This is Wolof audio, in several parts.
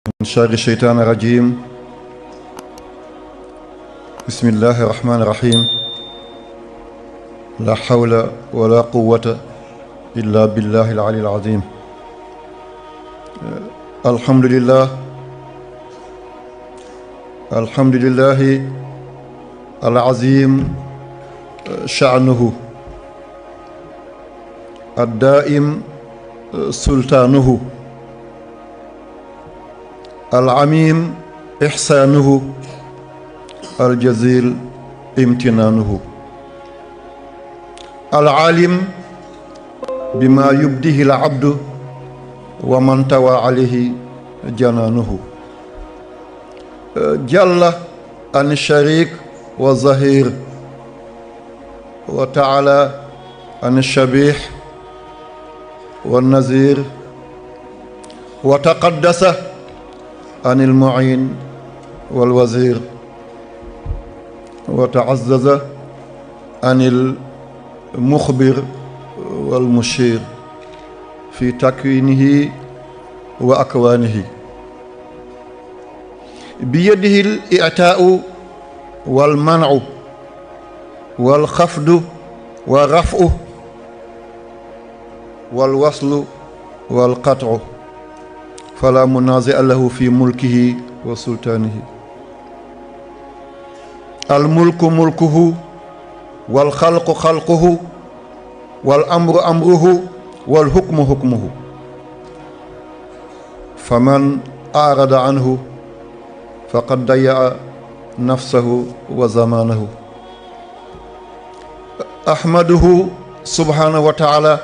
من شر الشيطان الرجيم. بسم الله الرحمن الرحيم. لا حول ولا قوة إلا بالله العلي العظيم. الحمد لله العظيم شأنه الدائم سلطانه العميم إحسانه الجزيل امتنانه العالم بما يبديه العبد ومن توى عليه جنانه جل عن الشريك والظهير وتعالى عن الشبيح والنذير وتقدس عن المعين والوزير وتعزز عن المخبر والمشير في تكوينه وأكوانه بيده الإعطاء والمنع والخفض والرفع والوصل والقطع فلا منازع له في ملكه وسلطانه الملك ملكه والخلق خلقه والأمر أمره والحكم حكمه فمن أعرض عنه فقد ضيع نفسه وزمانه أحمده سبحانه وتعالى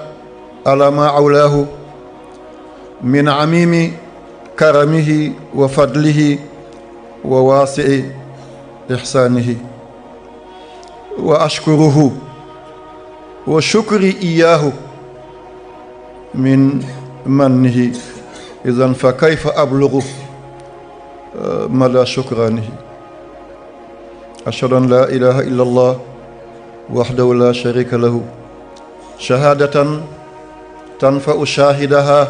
على ما أولاه من عميم كرمه وفضله وواسع إحسانه وأشكره وشكري إياه من منه إذن فكيف أبلغ مدى شكرانه أشهد أن لا إله إلا الله وحده لا شريك له شهادة تنفع شاهدها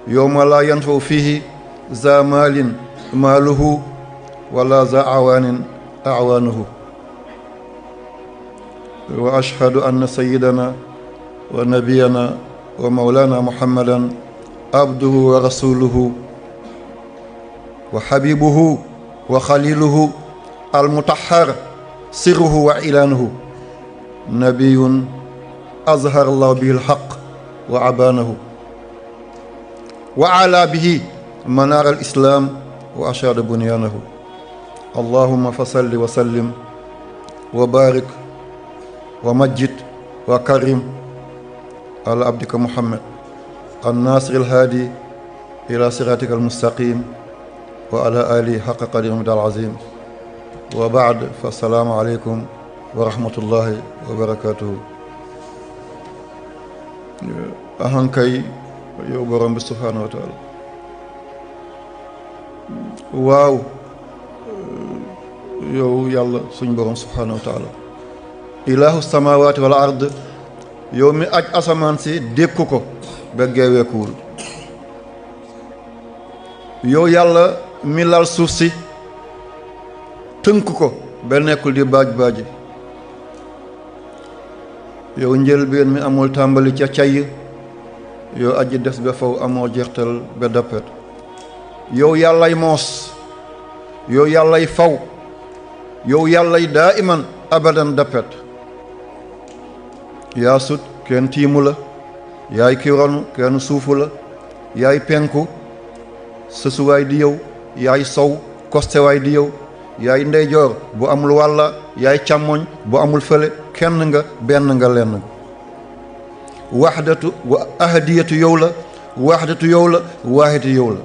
يوم لا ينفع فيه ذا مال ماله ولا ذا أعوان أعوانه وأشهد أن سيدنا ونبينا ومولانا محمدا عبده ورسوله وحبيبه وخليله المطهر سره وإعلانه نبي أظهر الله به الحق وأبانه وعلى به منار الإسلام وأشاد بنيانه اللهم فصل وسلم وبارك ومجد وكرم على عبدك محمد الناصر الهادي إلى صراطك المستقيم وعلى آله حق قدره العظيم وبعد فالسلام عليكم ورحمة الله وبركاته. أهانكاي yow borom bi subhaanahu wa taala waaw yow yàlla suñ borom subhaanahu wa taala ilaahu samaawaati wal ard yow mi aj asamaan si dékku ko ba geeweekuwul yow yàlla mi lal suuf si tënk ko ba nekkul di baaj-baaji yow njëlbeen mi amul tàmbali ca cay yow aji des ba faw amoo jeextal ba dappet yow yàllay moos yow yàllay faw yow yàllay daa iman abadan dappet yaa sut kenn tiimu la yaay ki ronu kenn suufu la yaay penku sësuwaay di yow yaay sow kostewaay di yow yaay ndeyjoor bu amul wàlla yaay càmmoñ bu amul fële kenn nga benn nga lenn nga waxdatu wa ahadiyatu yow la waxdatu yow la waahidatu yow la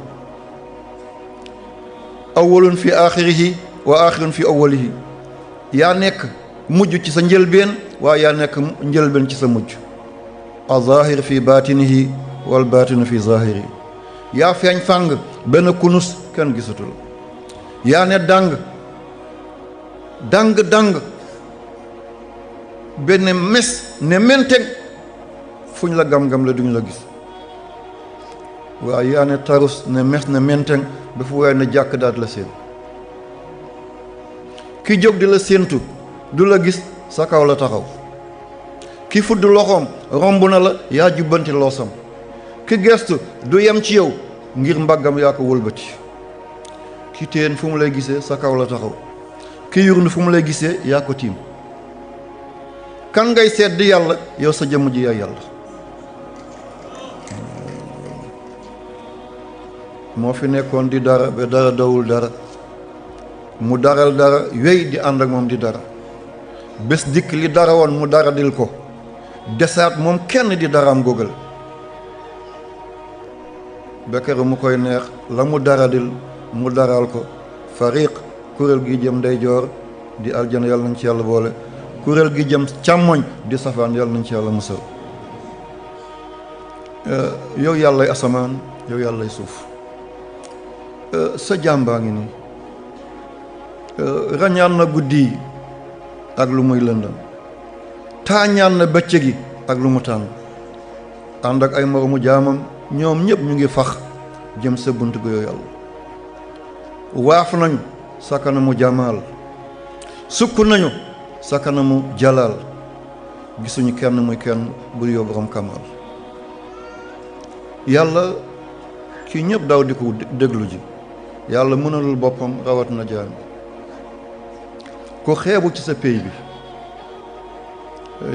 awwalun fi aaxirihi wa aaxirun fi awwalihi yaa nekk mujj ci sa njëlbeen waaye yaa nekk njëlbeen ci sa mujj azaahir fi baatinihi wal baatinu fi zaahiri yaa feeñ fàng benn kunus kenn gisatul yaa ne dàng benn mes ne menteng fuñ la gam-gam la duñ la gis waaye yaa ne tarus ne mes ne menteng ba fu waay ne jàkk daat la seen ki jóg di la séentu du la gis sa kaw la taxaw ki fudd loxoom romb na la yaa jubbanti loosam ki gestu du yem ci yow ngir mbaggam yaa ko wëlbati ki téen fu mu lay gisee sa kaw la taxaw ki yurndu fu mu lay gisee yaa ko tiim kan ngay seet di yàlla yow sa jëmm ji yaay yàlla moo fi nekkoon di dara ba dara dawul dara mu daral dara wéy di ànd ak moom di dara bés dikk li dara woon mu dara dil ko desaat moom kenn di daraam gógal bekkeer mu koy neex la mu daradil mu daral ko fariq kuréel gi jëm ndeyjoor di aljana yàlla nañ ci yàlla boole kuréel gi jëm càmmoñ di safaan yàlla nañ ci yàlla musal yow yàllay asamaan yow yàllay suuf sa jàmbaa ngi nii rañaan na guddi ak lu muy lëndam taañaan na bëccëg gi ak lu mu tàng ànd ak ay moromu jaamam ñoom ñëpp ñu ngi fax jëm sa bunt ga yow yàlla waaf nañu sa kanamu jamaal sukk nañu sa kanamu jalaal gisuñu kenn muy kenn bu yow borom kamal yàlla ki ñëpp daw di ko déglu ji yàlla mënalul boppam rawat na jaam ko xeebu ci sa pey bi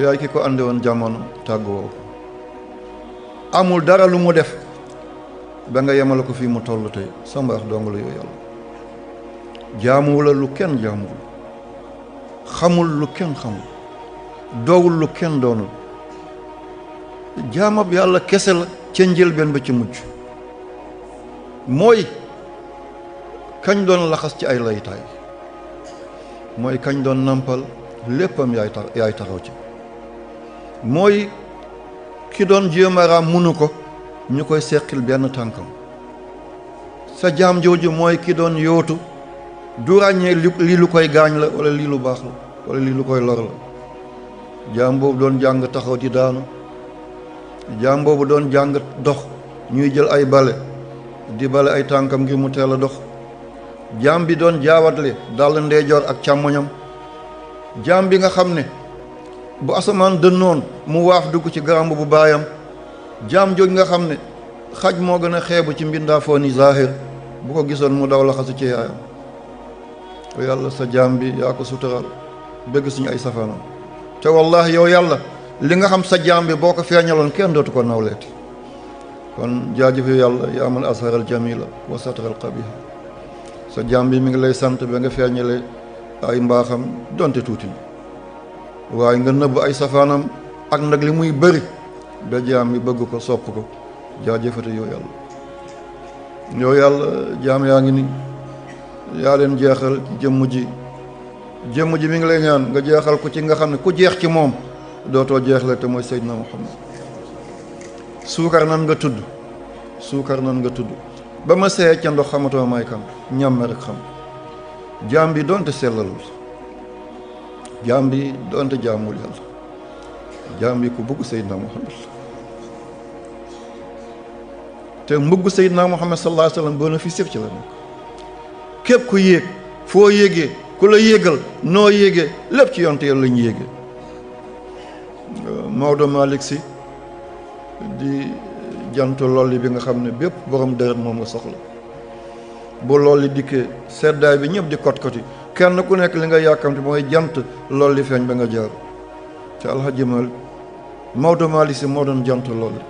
yaay ki ko andi woon jamono tàgguwoo amul dara lu mu def ba nga yemale ko fii mu toll tey sa mbaax dong la yow yàlla jaamuwula lu kenn jaamuwul xamul lu kenn xamul doowul lu kenn doonul jaamab yàlla kese la ca njëlbeen ba ci mujj mooy kañ doon laxas ci ay laytaay mooy kañ doon nampal léppam yaay taxaw ci mooy ki doon jéem a raam munu ko ñu koy seqil benn tànkam sa jaam jooju mooy ki doon yootu du ràññee lii lu koy gaañ la wala lii lu baax la wala lii lu koy lor la jaam boobu doon jàng taxaw di daanu jaam boobu doon jàng dox ñuy jël ay bale di bale ay tànkam ngir mu teel a dox jaam bi doon jaawatle dal ndeyjoor ak càmmoñam jaam bi nga xam ne bu asamaan dënnoon mu waaf dugg ci garamb bu baayam jaam jooj nga xam ne xaj moo gën a xeebu ci mbindaafoo ni zahir bu ko gisoon mu daw la xasu ci yaayam yàlla sa jaam bi yaa ko sutural bëgg suñu ay safaanam te wallahi yow yàlla li nga xam sa jaam bi boo ko feeñaloon kenn dootu ko nawleeti kon jaajëf yow yàlla yaa man asharal jamila wa satral qabiha sa jaam bi mi ngi lay sant ba nga feeñale ay mbaaxam donte tuuti na waaye nga nëbb ay safaanam ak nag li muy bëri ba jaam bi bëgg ko sopp ko jaajëfate yow yàlla yow yàlla jaam yaa ngi ni yaa leen jeexal ci jëmm ji mi ngi lay ñaan nga jeexal ko ci nga xam ne ku jeex ci moom dootoo jeexle te mooy Seydina Muhammad suukar nan nga tudd ba ma seey ca ndox xamatoo may kan ñàmme rek xam jaam bi doonte sellalul jaam bi doonte jaamul yàlla jaam bi ku bëgg Seydina Muhammad te mbëgg Seydina Muhammad sallallahu alayhi wa sallam bénéfice ci la nekk képp ku yéeg foo yéegee ku la yéegal noo yéegee lépp ci yonte yàlla lañu yéegee Maodo Malick Sy di jantu lolli bi nga xam ne bépp borom deret moom nga soxla bu lolli dikkee seddaay bi ñëpp di kot-koti kenn ku nekk li nga yàkkamte mooy jant lolli feeñ ba nga jaar te Alhaji Maodo Malick Sy moo doon jant lolli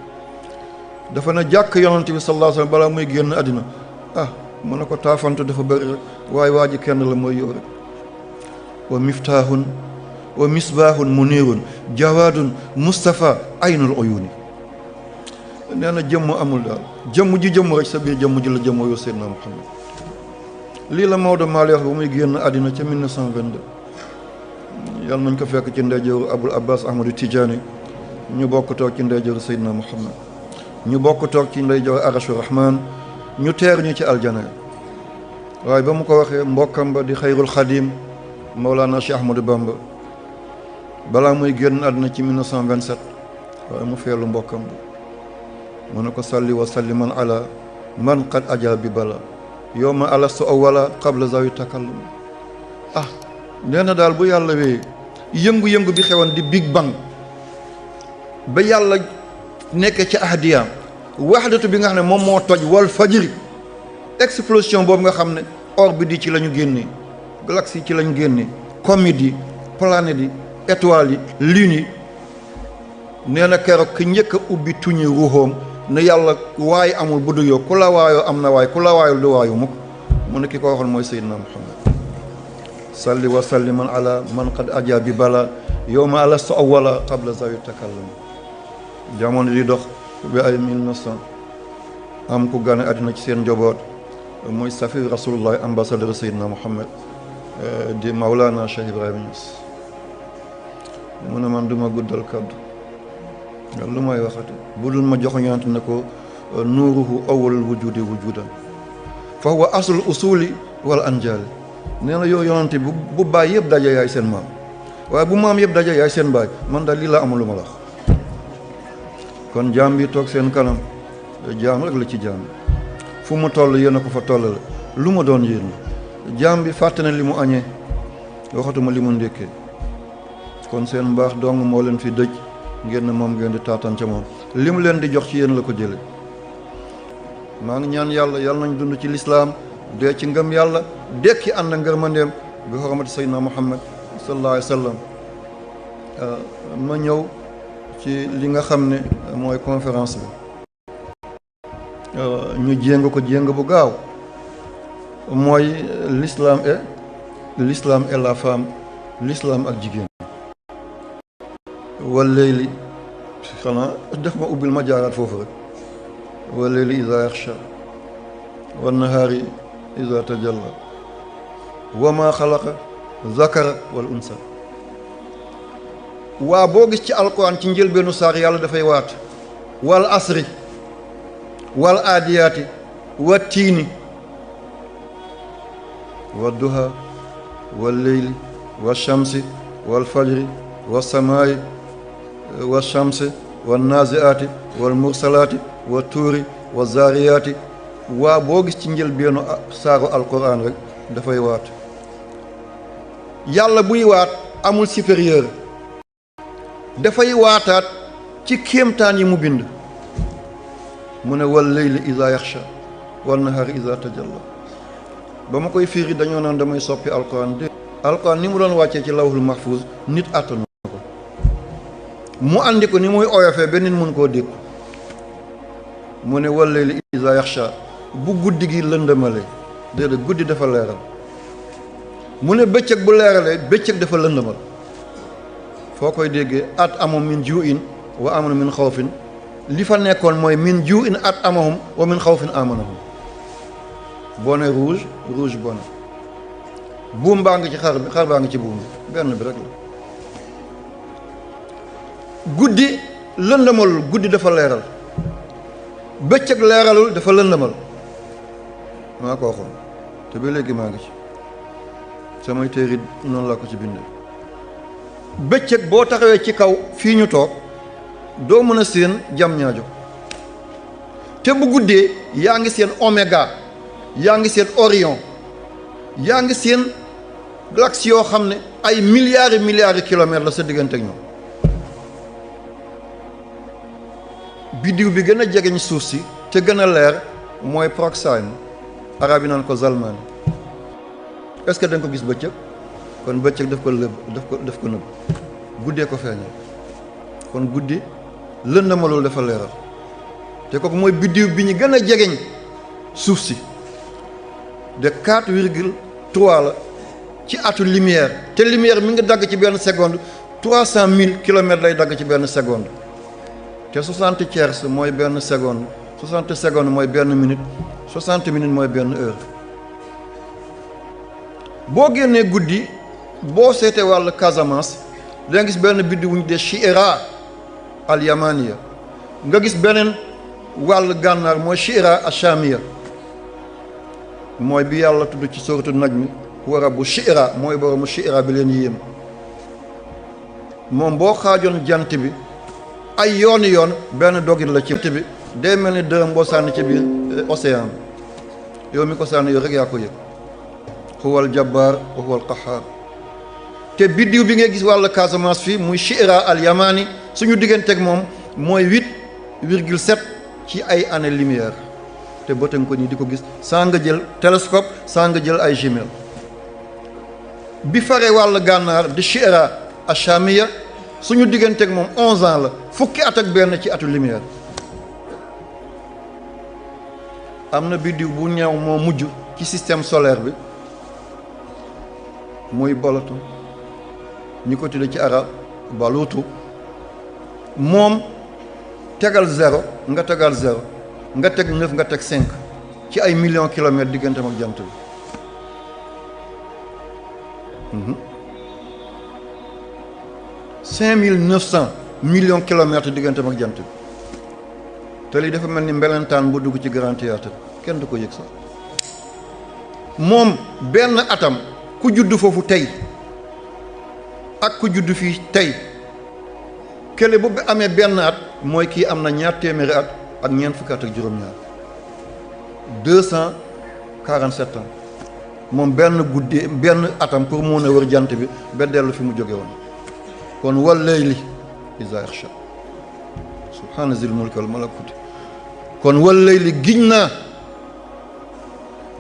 dafa na jàkk yonent bi sallallahu alayhi wa sallam balaa muy génn àddina mu ne ko taafantu dafa bëri rek waaye waa ji kenn la mooy yow rek wa miftaahun wa misbaahun muniirun jawaadun Mustafa aynul uyuuni nee na jëmm amul daal jëmm rek sa biir jëmm ji la jëmm yow Seydina Muhammad lii la Maodo Malick wax ba muy génn àddina ca 1922 yàlla nañ ko fekk ci ndeyjooru Abul Abbas Ahmadu Tijaani ñu bokk toog ci ndeyjooru Seydina Muhammad ñu bokk toog ci ndeyjooru Arashu Rahman ñu teer ñu ci aljana waaye ba mu ko waxee mbokkam ba di xayrul xadim Mawlana Cheikh Ahmadou Bamba balaa muy génn àddina ci 1927 waaye mu feelu mbokkam ba mu ne ko salli wa salliman ala man qad ajaa bi bala yawma alastu awwala qabla zawi takallum. nee na daal bu yàlla wee yëngu-yëngu bi xewoon di big bang ba yàlla nekkee ci ahdiyaam waxdatu bi nga xam ne moom moo toj wal fajri explosion boobu nga xam ne orbe di ci la ñu génnee galaxie ci la ñu génnee comètes yi planètes yi étoiles yi lunes yi nee na keroog ki njëkk a ubbi tuñi ruuxoom ne yàlla waay amul bu dul yow ku la waayoo am na waay ku la waayul du waayu mukk mu ne ki ko waxoon mooy Seydina Muhammad salli wa salliman ala man qad ajaa bi bala yawma alastu awwala qabla zawi takallum. jamono di dox bi ay 1900 am ku gane àddina ci seen njaboot mooy safir rasulullah ambassadeur Seydina Muhammad di Maulana Cheikh Ibrahima Niass. mu ne man duma guddal kaddu lu may waxati bu dul ma joxoñante ne ko nuuruhu awwalul wujudi wujudan fa huwa aslul usuli wal anjali. nee na yow yonante bu baay yëpp daje yaay seen maam waaye bu maam yëpp daje yaay seen baay man daal lii laa amul lu ma la wax. kon jaam bi toog seen kanam jaam rek la ci jaam bi fu mu toll yéen a ko fa tollale lu ma doon yéen la jaam bi fàtte na li mu añee waxatuma li mu ndékkee. kon seen mbaax dong moo leen fi dëj ngeen ne moom ngeen di taataan ca moom li mu leen di jox ci yéen la ko jële. maa ngi ñaan yàlla yàlla nañ dund ci lislaam dee ci ngëm yàlla dekki ànd ak ngërmandeem bi xormati Seydina Muhammad sallallahu alayhi wa sallam. ma ñëw ci li nga xam ne mooy conférence bi ñu jéng ko jéng bu gaaw mooy l'islam et la femme, l'islam ak jigéen. wallayli xanaa def ma ubbil ma jaaraat foofu rek wallayli iza yaxsha wannahaari iza tajalla wa ma xalaqa zakara wal unsa. waa boo gis ci alquran ci njëlbeenu saar yàlla dafay waat wal asri wal aadiyaati wa tiini wa duha wal leyli wa shamsi wal fajri wa samaayi wa shamsi wa naziaati wal mursalaati wa tuuri wa zaariyaati. waa boo gis ci njëlbeenu saaru alquran rek dafay waat. yàlla buy waat amul supérieur, dafay waataat ci kéemtaan yi mu bind. mu ne wal leyli iza yaxsha wal nahaari iza tajalla. ba ma koy fiiri dañoo naan damay soppi alquran de alquran ni mu doon wàccee ci lawhul mahfuz nit attanu ko mu andi ko ni muy oyofee ba nit mun koo dékku. mu ne wal leyli iza yaxsha bu guddi gi lëndëmale déedéet guddi dafa leeral. mu ne bëccëg bu leeralee bëccëg dafa lëndëmal. foo koy déggee at amum min ju'in wa amanu min xawfin li fa nekkoon mooy min ju'in at amahum wa min xawfin amanahum. boo ne rouge rouge boo ne buum baa ngi ci xar bi xar baa ngi ci buum bi benn bi rek la. guddi lëndëmalul guddi dafa leeral bëccëg leeralul dafa lëndëmal. maa ko waxoon te ba léegi maa ngi ci samay téere noonu laa ko ci bindee. bëccëg boo taxawee ci kaw fii ñu toog doo mën a seen jam ñaajo te bu guddee yaa ngi seen oméga yaa ngi seen orion yaa ngi seen galaxie yoo xam ne ay milliards et milliards de kilomètres la sa diggante ak ñoom. biddiw bi gën a jegeñ suuf si te gën a leer mooy Proxime, arab yi naan ko Zalman. est-ce que da nga ko gis bëccëg? kon bëccëg daf ko lëb daf ko nëbb guddee ko feeñal. kon guddi lëndëmalul dafa leeral te kooku mooy biddiw bi ñu gën a jegeñ suuf si de 4,3 la ci atu lumière te lumière mi ngi dagg ci benn seconde 300 000 kilomètres lay dagg ci benn seconde te 60 tiers mooy benn seconde 60 secondes mooy benn minute 60 minutes mooy benn heure. boo génnee guddi boo seetee wàllu Casamance da nga gis benn biddiw bu ñu dee Chira al Yamaniya nga gis beneen wàllu gànnaar mooy Chira Achamiya mooy bi yàlla tudd ci sooratu Najm wa rabbu Chira mooy boromu Chira bi leen yéem. moom boo xaajoon jant bi ay yooni yoon benn dogit la ci bi day mel ni dërëm boo sànni ci biir océan bi yow mi ko sànni yow rek yaa ko yëg. huwal jabbaar wa huwal qahaar. te biddiw bi ngay gis wàllu Casamance fii muy Chira al Yamani suñu digganteeg moom mooy 8,7 ci ay années lumière te bëtan ko nii di ko gis saa nga jël télescope saa nga jël ay jumelles. bi faree wàllu gànnaar di Chira achamiya suñu digganteeg moom 11 ans la fukki at ak benn ci atu lumière. am na biddiw bu ñëw moo mujj ci système solaire bi muy Boloton ñu ko tudde ci arab baluutu. moom tegal 0 nga tegal 0 nga teg 9 nga teg 5 ci ay millions kilomètres digganteem ak jant bi. 5900 millions kilomètres digganteem ak jant bi te lii dafa mel ni mbelentaan bu dugg ci grand théâtre kenn du ko yëg sax. moom benn atam ku judd foofu tey ak ku judd fii tey kële bu amee benn at mooy kii am na ñaar téeméeri at ak ñeent fukki at ak juróom-ñaar 247 ans moom benn guddi benn atam pour mun a wër jant bi ba dellu fi mu jóge woon. kon wal layli iza yaxsha subhaana zil mulki wal malakuti. kon wal layli giñ naa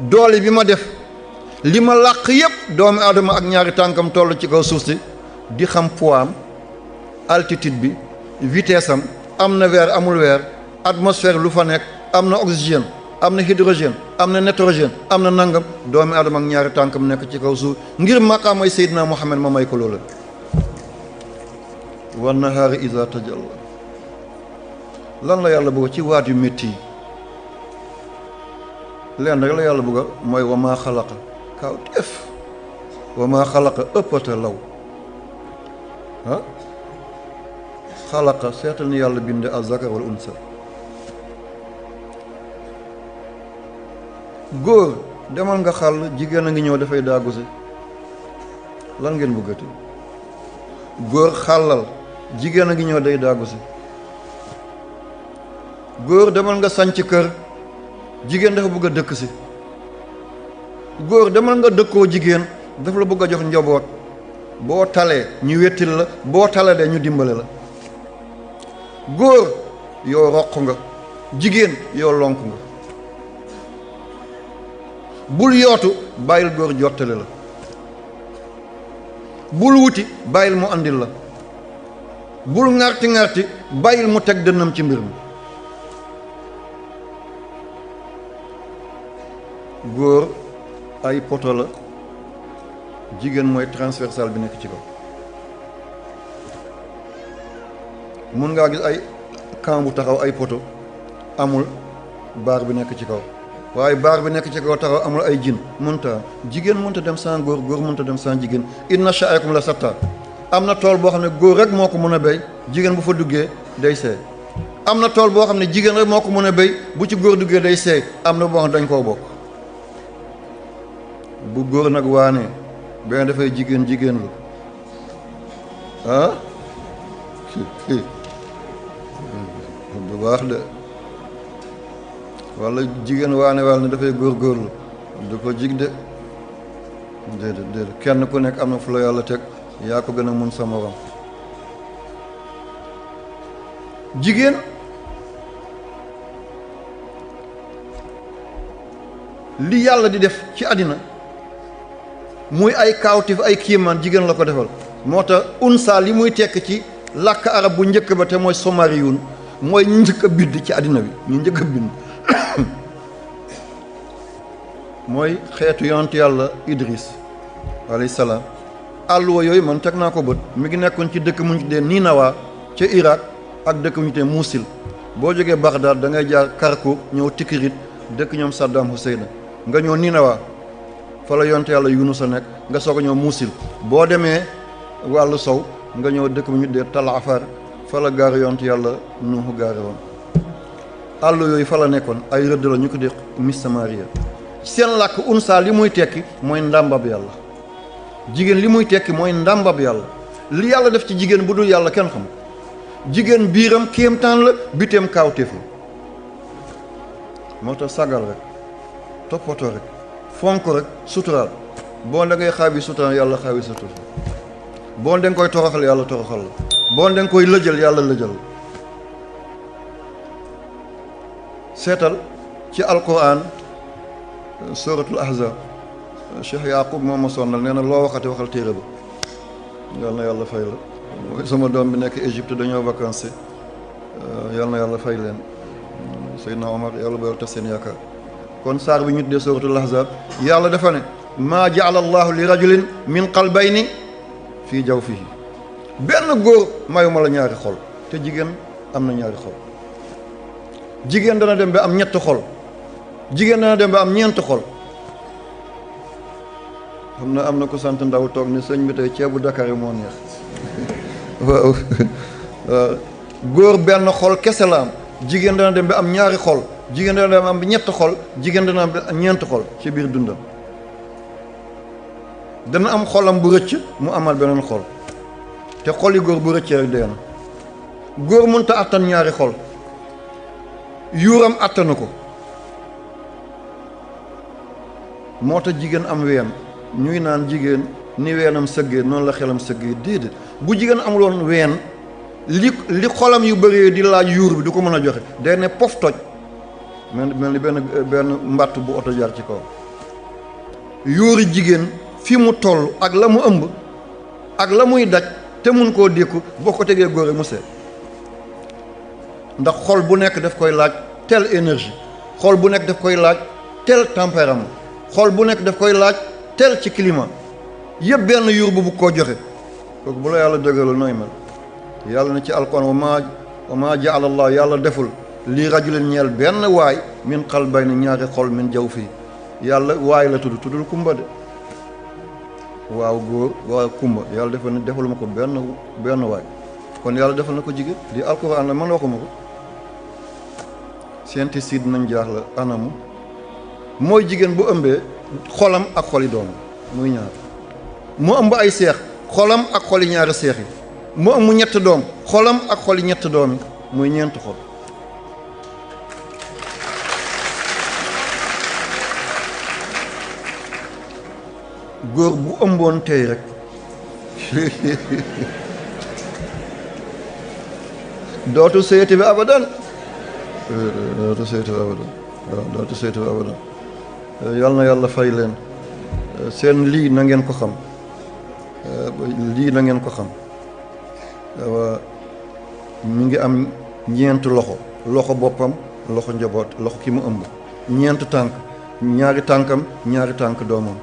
doole bi ma def li ma làq yépp doomu aadama ak ñaari tànkam toll ci kaw suuf si di xam poids am altitude bi vitesse am na weer amul weer atmosphère lu fa nekk am na oxygène am na hydrogène am na nitrogène am na nangam doomu aadama ak ñaari tànkam nekk ci kaw suuf ngir maqaamay Seydina Muhammad ma may ko loola. wan nahaari iza tajalla lan la yàlla bëgg ci waat yu métti yi leen rek la yàlla bëgg mooy wa maa xalaqa kaw teef wa maa xalaqa ëppata law ah xalaqa seetal ni yàlla binde az-zakar wal unsa. góor demal nga xàll jigéen a ngi ñëw dafay daaguse lan ngeen bëggati. góor xàllal jigéen a ngi ñëw day daaguse. góor demal nga sanc kër jigéen dafa bëgg a dëkk si. góor demal nga dëkkoo jigéen dafa la bëgg a jox njaboot boo talee ñu wettil la boo talee de ñu dimbale la. góor yow roq nga jigéen yow lonk nga. bul yootu bàyyil góor jottale la. bul wuti bàyyil mu andil la. bul ŋarti ŋarti bàyyil mu teg dënnam ci mbir mi. góor ay poto la jigéen mooy transversal bi nekk ci kaw. mun ngaa gis ay camp bu taxaw ay poto amul baar bi nekk ci kaw waaye baar bi nekk ci kaw taxaw amul ay jin mënta jigéen mënta dem sans góor góor mënta dem sans jigéen inna sha'akum la satta. am na tool boo xam ne góor rek moo ko mën a béy jigéen bu fa duggee day seey. am na tool boo xam ne jigéen rek moo ko mën a béy bu ci góor duggee day seey am na boo xam ne dañ koo bokk. bu góor nag waane benn dafay jigéen jigéen lu ah bu baax de walla jigéen waane wàll ne dafay góorgóorlu du ko jig de déedéet kenn ku nekk am na fu la yàlla teg yaa ko gën a mun sa morom. jigéen li yàlla di def ci àddina muy ay kaawtif ay kiimaan jigéen la ko defal moo tax unsa li muy tekk ci làkk arab bu njëkk ba te mooy somariyun mooy ñu njëkk a bind ci àddina bi ñu njëkk a bind mooy xeetu yonent yàlla Idris alayhi salaam. àlluwa yooyu man teg naa ko bët mi ngi nekkoon ci dëkk mu ñu tuddee Ninawa ca Irak ak dëkk mu ñu tuddee Musil boo jógee Bagdad da ngay jaar Karkuk ñëw Tikrit dëkk ñoom Saddam Hussein nga ñëw Ninawa fa la yonent yàlla Yunus a nekk nga soog a ñëw Musil boo demee wàllu sow nga ñëw dëkk mu ñu tuddee Tal Afar fa la gaar yonent yàlla Nuuhu gaare woon. àll yooyu fa la nekkoon ay rëdd la ñu ko dee Miss Samaria seen làkk unsa li muy tekki mooy ndàmbab yàlla. jigéen li muy tekki mooy ndàmbab yàlla li yàlla def ci jigéen bu dul yàlla kenn xam jigéen biiram kéemtaan la biteem kaawteef la moo tax sagal rek toppatoo rek fonk rek suturaal boo da ngay xaawi suturaal yàlla xaawi sutura boo da nga koy toroxal yàlla toroxal la boo da nga koy lëjal yàlla lëjal seetal ci alquran suratul ahzab Cheikh Yaqub moom ma sonnal nee na loo waxati waxal téere ba yal na yàlla fay la mooy sama doom bi nekk Égypte dañoo vacances yal na yàlla fay leen Seydina Omar yàlla ba tas seen yaakaar kon saar bi ñu tuddee suratul ahzab yàlla dafa ne maa jaala allahu li rajulin min qalbayni fii jawfihi benn góor mayuma la ñaari xol te jigéen am na ñaari xol jigéen dana dem ba am ñetti xol jigéen dana dem ba am ñeenti xol am na ko sant ndaw toog ne sëñ bi tey ceebu Dakar yi moo neex waaw góor benn xol kese la am jigéen dana dem ba am ñaari xol jigéen dana dem am ñetti xol jigéen dana am ñeenti xol ci biir dundam dana am xolam bu rëcc mu amal beneen xol te xol yi góor bu rëccee rek dee na góor mënta attan ñaari xol yuuram attanu ko moo tax jigéen am ween ñuy naan jigéen ni weenam sëggee noonu la xelam sëggee déedéet bu jigéen amuloon ween li xolam yu bëree di laaj yuur bi du ko mën a joxe day ne pof toj mel ni benn mbàtt bu oto jaar ci kaw yuuri jigéen fi mu toll ak la mu ëmb ak la muy daj te mun koo dékku boo ko tegee góor mu seet ndax xol bu nekk daf koy laaj telle énergie xol bu nekk daf koy laaj tel tempérament xol bu nekk daf koy laaj tel ci climat yëpp benn yuur bu koo joxe kooku bu la yàlla dëggalul nooy mel yàlla na ci alquran wa maa jaala allah yàlla deful lii rajulin ñeel benn waay min qalbayni ñaari xol min jaw fii yàlla waay la tuddul kumba de waaw góor waaw kumba yàlla defal na defal ma ko benn waay kon yàlla defal na ko jigéen di alquran la man waxuma ko scientifique nañ jaax la anamu mooy jigéen bu ëmbee xolam ak xoli doom muy ñaar mu ëmb ay seex xolam ak xoli ñaari seex yi mu ëmb ñett doom xolam ak xoli ñett doom yi muy ñeent xol góor bu ëmboon tey rek dootu seeti bi abadan dootu seeti bi abadan waaw dootu seeti bi abadan yal na yàlla fay leen seen lii na ngeen ko xam lii na ngeen ko xam mi ngi am ñeent loxo boppam loxo njaboot loxo ki mu ëmb ñeent tànk ñaari tànkam ñaari tànk doomam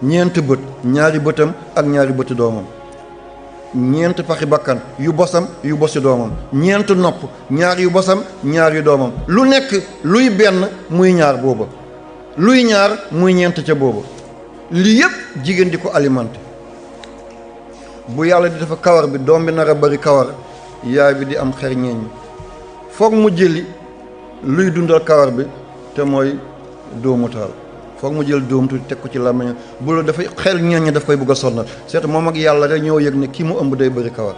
ñeent bët ñaari bëtam ak ñaari bëti doomam ñeent paxi bakkan yu bosam yu bosi doomam ñeent nopp ñaar yu bosam ñaar yu doomam lu nekk luy benn muy ñaar booba luy ñaar muy ñeent ca booba lii yëpp jigéen di ko alimenté bu yàlla di dafa kawar bi doom bi nar a bari kawar yaay bi di am xer ñeeñ foog mu jëli luy dundal kawar bi te mooy dóomu taal foog mu jël dóom tuuti teg ko ci làmmiñ bu la dafay xel ñeeñ daf koy bëgg a sonnal seet moom ak yàlla rek ñoo yëg ne kii mu ëmb day bëri kawar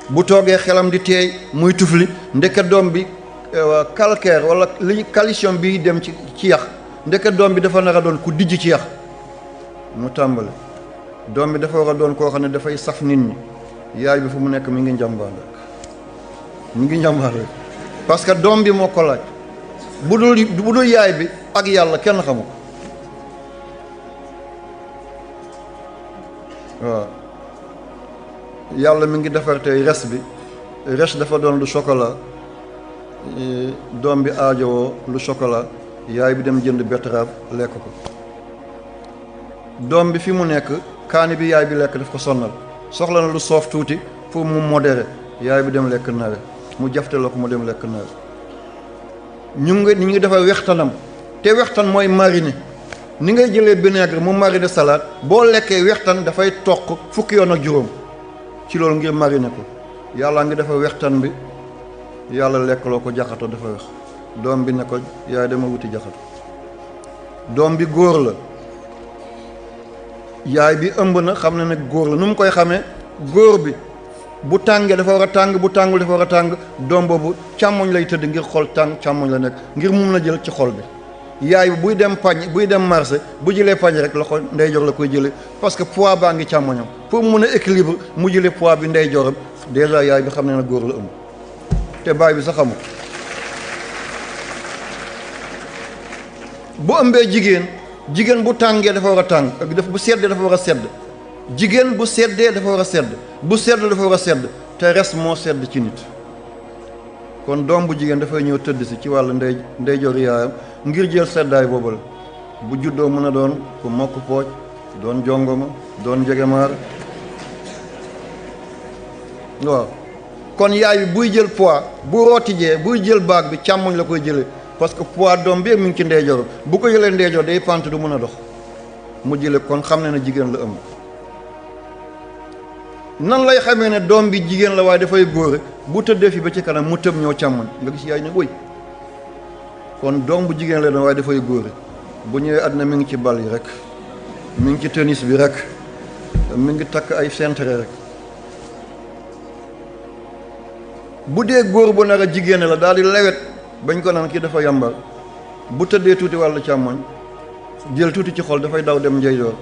bu toogee xelam di teey muy tufli ndeket doom bi calcaire wala li calcium bi dem ci yax ndeket doom bi dafa nar a doon ku dijj ci yax mu tàmbali doom bi dafa war a doon koo xam ne dafay saf nit ñi yaay bi fu mu nekk mi ngi njàmbaar rek parce que doom bi moo ko laaj bu dul yaay bi ak yàlla kenn xamu ko waaw yàlla mi ngi defar tey res dafa doon lu chocolat doom bi aajowoo lu chocolat yaay bi dem jënd betterave lekk ko doom bi fi mu nekk kaani bi yaay bi lekk daf ko sonnal soxla na lu soof tuuti pour mu modéré yaay bi dem lekk nawe mu jafte la ko mu dem lekk nawe ñu ngi defar wextanam te wextan mooy mariner ni ngay jëlee vinaigre mu mariner salade boo lekkee wextan dafay toq fukki yoon ak juróom ci loolu ngir mariner ko yàlla ngi defar wextan bi yàlla lekkaloo ko jaxato dafa wex doom bi ne ko yaay dama wuti jaxato doom bi góor la yaay bi ëmb na xam na ne góor la nu mu koy xamee góor bi bu tàngee dafa war a tàng, bu tàngul dafa war a tàng. doom boobu càmmoñ lay tëdd ngir xol tàng càmmoñ la nekk ngir mun na jël ci xol bi. yaay bi buy dem pañ buy dem marché bu jëlee pañ rek loxo ndeyjoor la koy jëlee parce que poids baa ngi càmmoñam pour mun a équilibre mu jëlee poids bi ndeyjooram déjà yaay bi xam ne na góor la ëmb te baay bi sax xamu bu ëmbee jigéen bu tàngee dafa war a tàng ak bu seddee dafa war a sedd jigéen bu seddee dafa war a sedd bu sedd dafa war a sedd te res moo sedd ci nit kon doom bu jigéen dafay ñëw tëdd si ci wàllu ndeyjoor yaayam ngir jël seddaay boobu la bu juddoo mën a doon ku mokk pooj doon jongoma doon njegemaar waaw kon yaay bi buy jël poids bu rootijee buy jël baag bi càmmoñ la koy jëlee parce que poids doom bi mi ngi ci ndeyjoor bu ko jëlee ndeyjoor day pant du mën a dox mu jële kon xam ne na jigéen la ëmb nan lay xamee ne doom bi jigéen la waaye dafay góore bu tëddee fi ba ci kanam mu tëb ñëw càmmoñ nga gis yaay ne woy kon doom bu jigéen la doon waaye dafay góore bu ñëwee àddina mi ngi ci bal yi rek mi ngi ci tennis bi rek mi ngi takk ay centre rek bu dee góor bu nar a jigéen la daal di lewet bañ ko naan kii dafa yàmbal bu tëddee tuuti wàllu càmmoñ jël tuuti ci xol dafay daw dem njeyjoor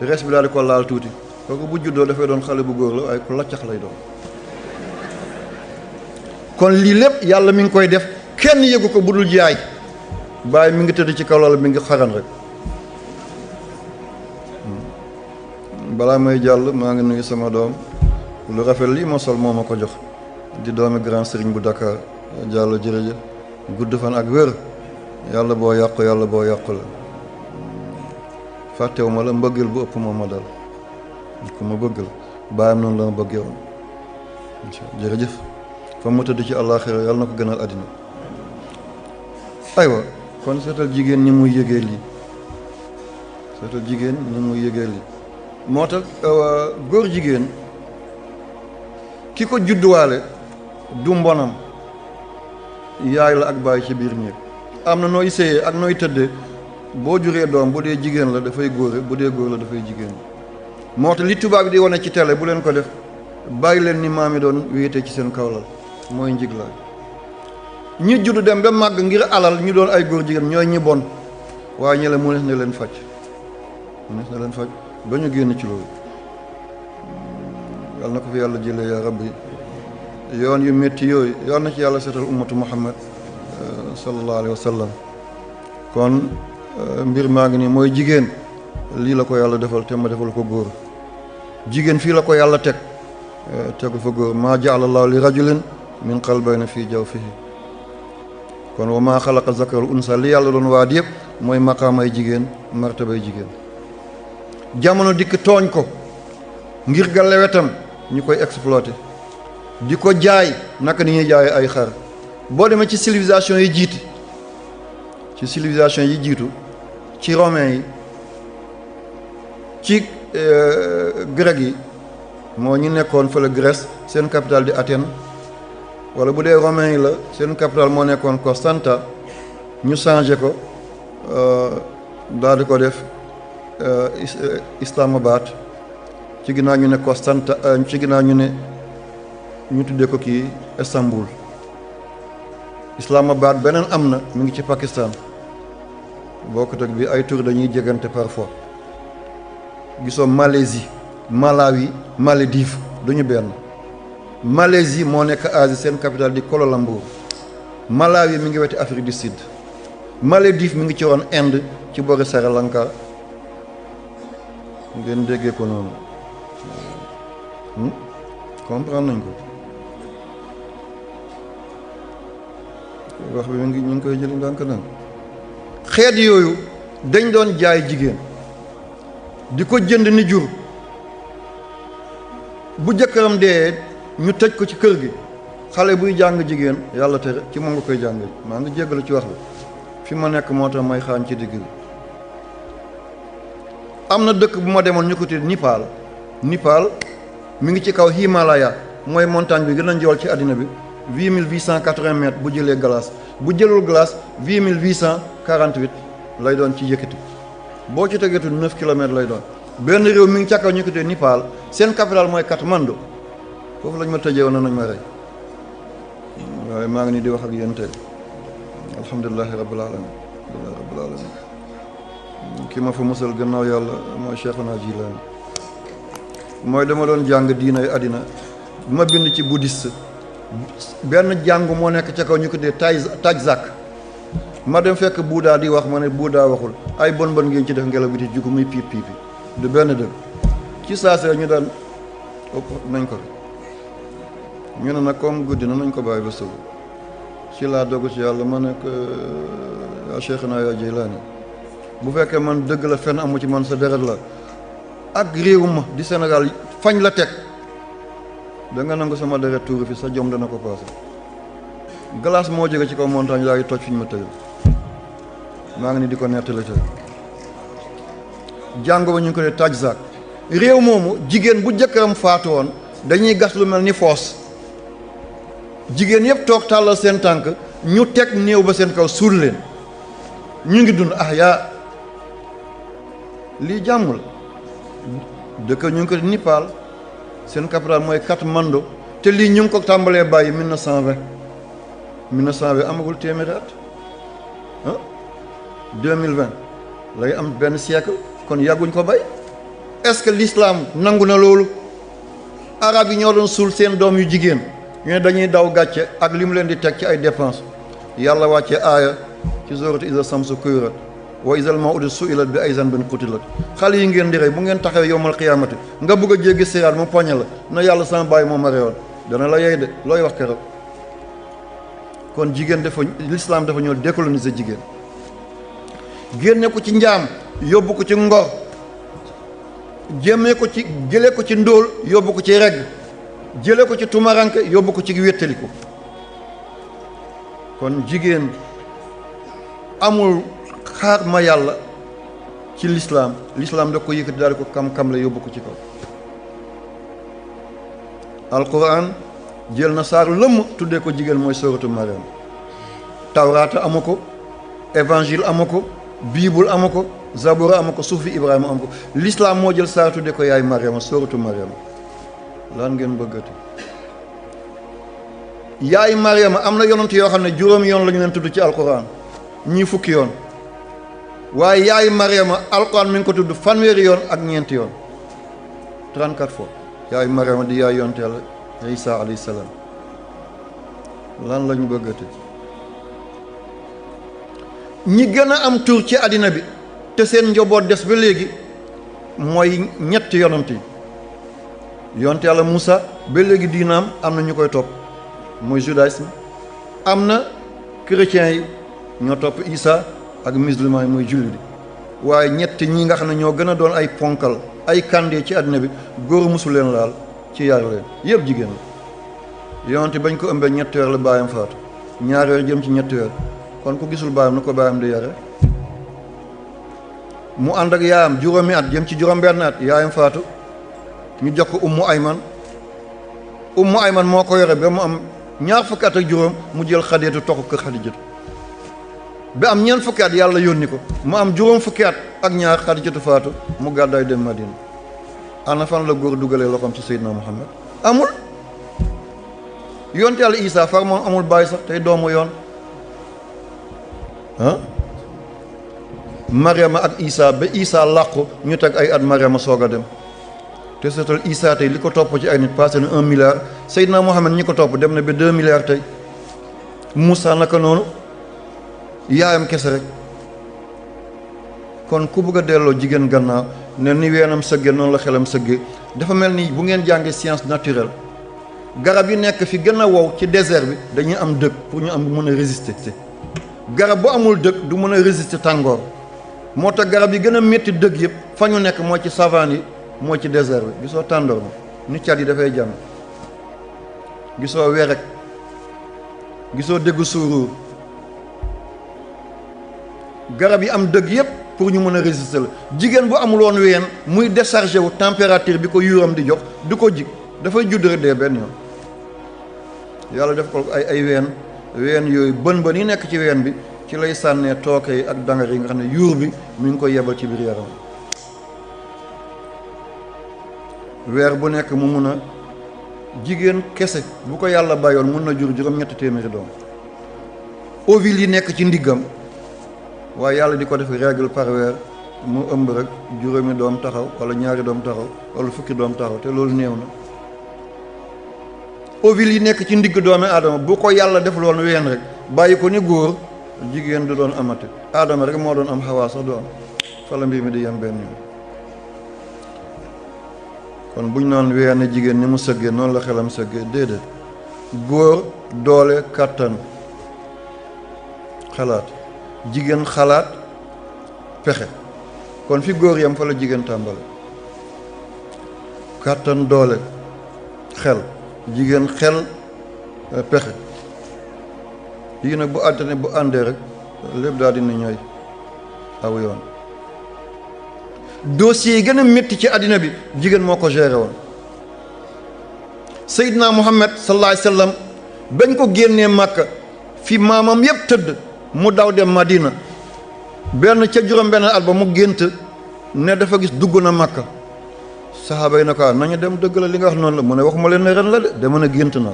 res bi daal di ko laal tuuti kooku bu juddoo dafay doon xale bu góor la waaye ku laccax lay doon kon lii lépp yàlla mi ngi koy def kenn yëgu ko budul jaay bàyyi mi ngi tëdd ci kaw lal mi ngi xaran rek balaa may jàll maa ngi nuyu sama doom lu rafet lii ma sol moo ma ko jox di doomi grand sëriñ bu Dakar jàll jërëjëf gudd fan ak wér yàlla boo yàqu yàlla boo yàqu la fàttewu ma la mbëggeel bu ëpp moom ma dal ku ma bëgg la bàyyam noonu la ma bëggee woon jërëjëf fa mu tëdd ci àllaaxira yàlla na ko gënal àddina aywa kon seetal jigéen ñi muy yëgee lii seetal jigéen ñi muy yëgee lii moo tax góor jigéen ki ko judduwaale du mbonam yaay la ak bàyyi ci biir néeg am na nooy séyee ak nooy tëddee boo juree doom bu dee jigéen la dafay góore bu dee góor la dafay jigéen moo tax li tubaab bi di wane ci télé bu leen ko def bàyyi leen ni maam yi doon wéete ci seen kawlal mooy njiglaay ñi juddu dem ba màgg ngir alal ñu doon ay góor jigéen ñooy ñi bon waaye ñi la mu nees na leen faj ba ñu génn ci loolu yal na ko fi yàlla jëlee yaa rabbi yoon yu métti yooyu yal na ci yàlla seetal ummatu muhammad sallallahu alayhi wa sallam kon mbir maa ngi nii mooy jigéen lii la ko yàlla defal te ma defal ko góor jigéen fii la ko yàlla tegu fa góor maa jaala allahu li rajulin min qalbayni fii jawfihi kon wa maa xalaqa zakara unsa li yàlla doon waat yëpp mooy maqaamay jigéen martabay jigéen jamono dikk tooñ ko ngir gàlle wetam ñu koy exploité di ko jaay naka ni ñuy jaay ay xar boo demee ci civilisation yi jiitu ci romain yi ci grec yi moo ñu nekkoon fële Grèce seen capitale di Athènes wala bu dee romain yi la seen capitale moo nekkoon Constanta ñu changé ko daal di ko def Islamabad ci ginnaaw ñu ne Constanta ci ginnaaw ñu tuddee ko kii Istanbul Islamabad beneen am na mu ngi ci Pakistan bokkut ak bi ay tur dañuy jegante parfois gisoo Malaisie Malawi Maldives duñu benn Malaisie moo nekk Asie seen capitale di Kuala Lumpur Malawi mi ngi weti Afrique du Sud Maldives mi ngi ci woon Inde ci boori Sri Lanka ngeen déggee ko noonu comprendre nañ ko wax bi ñu ngi koy jëli ndànk-ndànk xeet yooyu dañ doon jaay jigéen di ko jënd ni jur bu jëkkëram dee ñu tëj ko ci kër gi xale buy jàng jigéen yàlla tere ci moom nga koy jàng maa ngi jéggalu ci wax bi fi ma nekk moo tax may xaañ ci digg bi am na dëkk bu ma demoon ñu ko tudd Nipal mi ngi ci kaw Himalaya mooy montagne bi gën a njool ci àddina bi 8880 mètres bu jëlee glace bu jëlul glace 8848 lay doon ci yëkkati boo ci tegeetu 9 kilomètres lay doon benn réew mi ngi ca kaw ñu ko tudd Nipal seen capitale mooy Katmandu foofu lañ ma tëjee woon nañ ma rey waaye maa ngi nii di wax ak yéen tey alhamdulilahi rabbil alamin ki ma fa musal gannaaw yàlla mooy Cheikhuna Jilaani mooy dama doon jàng diinay àddina bu ma bind ci bouddhiste benn jàngu moo nekk ca kaw ñu ko dee Tajzak ma dem fekk Bouddha di wax ma ne Bouddha waxul ay bon ngeen ci def ngelaw bi di jugu muy piip piipi du benn dëgg ci saasee ñu daan nañ ko ñu ne nag comme guddi na nañ ko bàyyi ba suba ci laa dogu ci yàlla ma ne ko yaa Cheikhuna yaa Jilaani bu fekkee man dëgg la fenn amu ci man sa deret la ak réew ma di Sénégal fañ la teg da nga nangu sama deret tuuru fi sa jom dana ko paase glace moo jóge ci kaw montagne yaa ngi toj fi ñu ma tëjal maa ngi ni di ko nettali tey jàngo ba ñu ngi ko dee Tajzak réew moomu jigéen bu jëkkëram faatu woon dañuy gas lu mel ni foos jigéen yëpp toog tàllal seen tànk ñu teg néew ba seen kaw suul leen ñu ngi dund yaa lii jàmm la dëkk ñu ngi ko Népal seen capital mooy Katmandu te lii ñu ngi ko tàmbalee bàyyi 1920 amagul téeméeri at 2020 lay am benn siècle kon yàgguñ ko bay est-ce que l'islam nangu na loolu arab yi ñoo doon suul seen doom yu jigéen ñu ne dañuy daw gàcce ak li mu leen di teg ci ay dépense yàlla wàcce aaya ci sourate iza samsu kuwirat wa izal maw'udatu su'ilat bi ay zanbin qutilat xale yi ngeen di rey bu ngeen taxawee yowmal qiyaamati nga bëgg a jéggi siraat mu poñe la na yàlla sama bàyyi moo ma rewoon dana la yey de looy wax keroog kon jigéen dafa l'islam dafa ñëw décoloniser jigéen génne ko ci njaam yóbbu ko ci ngor jëlee ko ci ndóol yóbbu ko ci regg jëlee ko ci tumaranke yóbbu ko ci wéttaliku kon jigéen amul xaar ma yàlla ci l'islam da ko yëkkati daal ko kam-kam la yóbbu ko ci kaw alquran jël na saar lëmm tuddee ko jigéen mooy sooratu Mariam tawraata amu ko évangile amu ko bible amu ko zabura amu ko suufi Ibrahima amu ko l'islam moo jël saar tuddee ko yaay Mariama sooratu Mariam lan ngeen bëggati yaay Mariama am na yonent yoo xam ne juróomi yoon la ñu leen tudd ci alquran ñii fukki yoon waaye yaay Mariama alquran mi ngi ko tudd fanweeri yoon ak ñeenti yoon 34 fois yaay Mariama di yaay yonent Yàlla Isa alayhi salaam lan lañu bëggati ñi gën a am tur ci àddina bi te seen njaboot des ba léegi mooy ñetti yonent yi yonent Yàlla Moussa ba léegi diinaam am na ñu koy topp mooy judaïsme am na chrétiens yi ñoo topp Isa ak musulman yi mooy jullit waaye ñetti ñi nga xam ne ñoo gën a doon ay ponkal ay kàndee ci àddina bi góor musu leen laal ci yar leen yëpp jigéen la yonent bañ ko ëmbee ñetti weer la baayam faatu ñaari weer jëm ci ñetti weer kon ku gisul baayam na ko baayam di yare mu ànd ak yaayam juróomi at jëm ci juróom-benn at yaayam faatu ñu jox ko ummu ayman moo ko yore ba mu am ñaar fukki at ak juróom mu jël xadeetu toxu kër xadijatu ba am ñeent fukki at yàlla yónni ko mu am juróom fukki at ak ñaar xadijatu faatu mu gàddaay dem Madina ana fan la góor dugalee loxoom ci Seydina Muhammad amul yonte yàlla Isa far moom amul bàyyi sax tey doomu yoon Mariama ak Isa ba Isa làqu ñu teg ay at Mariama soog a dem te seetal Isa tey li ko topp ci ay nit passé na 1 milliard Seydina Muhammad ñi ko topp dem na ba 2 milliards tey Moussa naka noonu yaayam kese rek kon ku bëgg a delloo jigéen gannaaw ne ni weenam sëgge noonu la xelam sëgge dafa mel ni bu ngeen jàngee science naturelle garab yi nekk fi gën a wow ci désert bi dañuy am dëkk pour ñu am mën a résister garab bu amul dëkk du mën a résister tàngoor moo tax garab yi gën a métti dëkk yëpp fa ñu nekk mooy ci savane yi mooy ci désert bi gisoo tàndoor ma ni cat yi dafay jàmm gisoo werek gisoo déggu suuruur garab yi am dëgg yëpp pour ñu mën a résister la jigéen bu amul woon ween muy déchargé wu température bi ko yuuram di jox du ko jig dafay judd rek dee benn yoon yàlla def ko ay ween yooyu bën yi nekk ci ween bi ci lay sànnee tooke yi ak dangar yi nga xam ne yuur bi mi ngi koy yebal ci biir yaram weer bu nekk mu mun a jigéen kese bu ko yàlla bàyyoon mun na jur juróom-ñetti téeméeri doom. ovules yi nekk ci ndiggam waaye yàlla di ko def règle par weer mu ëmb rek juróomi doom taxaw wala ñaari doom taxaw wala fukki doom taxaw te loolu néew na. ovules yi nekk ci ndigg doomi aadama bu ko yàlla def loon ween rek bàyyi ko ni góor jigéen du doon amati aadama rek moo doon am xawaa sax du am fa la mbir mi di yem benn yoon. kon buñ naan ween jigéen ni mu sëggee noonu la xelam sëggee déedéet góor doole kàttan xalaat jigéen xalaat pexe kon fi góor yam fa la jigéen tàmbale kàttan doole xel jigéen xel pexe yii nag bu àddina bu àndee rek lépp daal dina ñooy aw yoon. dossier yi gën a métti ci àddina bi jigéen moo ko géré woon. Seydina Muhammad sallallahu alayhi wa sallam bañ ko génnee Màkka fi maamam yépp tëdd mu daw dem Madina benn ca juróom-benn at ba mu gént ne dafa gis dugg na Màkka saxaaba yi na ko nañu dem dëgg la li nga wax noonu la mu ne waxuma leen ne ren la de dama ne gént na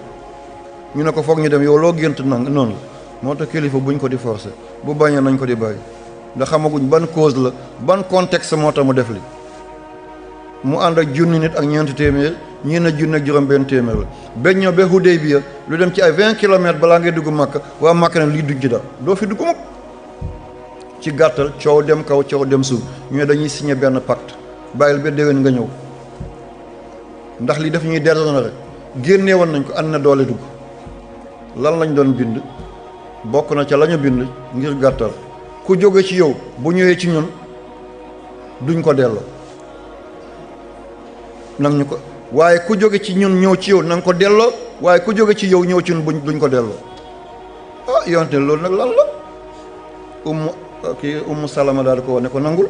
ñu ne ko foog ñu dem yow loo gént na noonu la moo tax kilifa buñ ko di forcer bu bañee nañ ko di bàyyi ndax xamaguñ ban cause la ban contexte moo tax mu def li mu ànd ak junni nit ak ñeenti téeméer ñii na junni ak juróom-benn téeméer la bañ ñëw ba Hudaybiya lu dem ci ay 20 kilomètres balaa ngay dugg Makka waa Makka ne lii duñ ci daal doo fi dugg mukk ci gàttal coow dem kaw coow dem suuf ñu ne dañuy signé benn pacte bàyyil ba déwén nga ñëw ndax lii daf ñuy dellu na rek génnee woon nañ ko ànd na doole dugg lan lañ doon bind bokk na ca la ñu bind ngir gàttal ku jóge ci yow bu ñëwee ci ñun duñ ko delloo nang ñu ko waaye ku jóge ci ñun ñëw ci yow nanga ko delloo waaye ku jóge ci yow ñëw ci ñun duñ ko delloo ah yonte loolu nag lan la ummu salama daal di ko wax ne ko nangul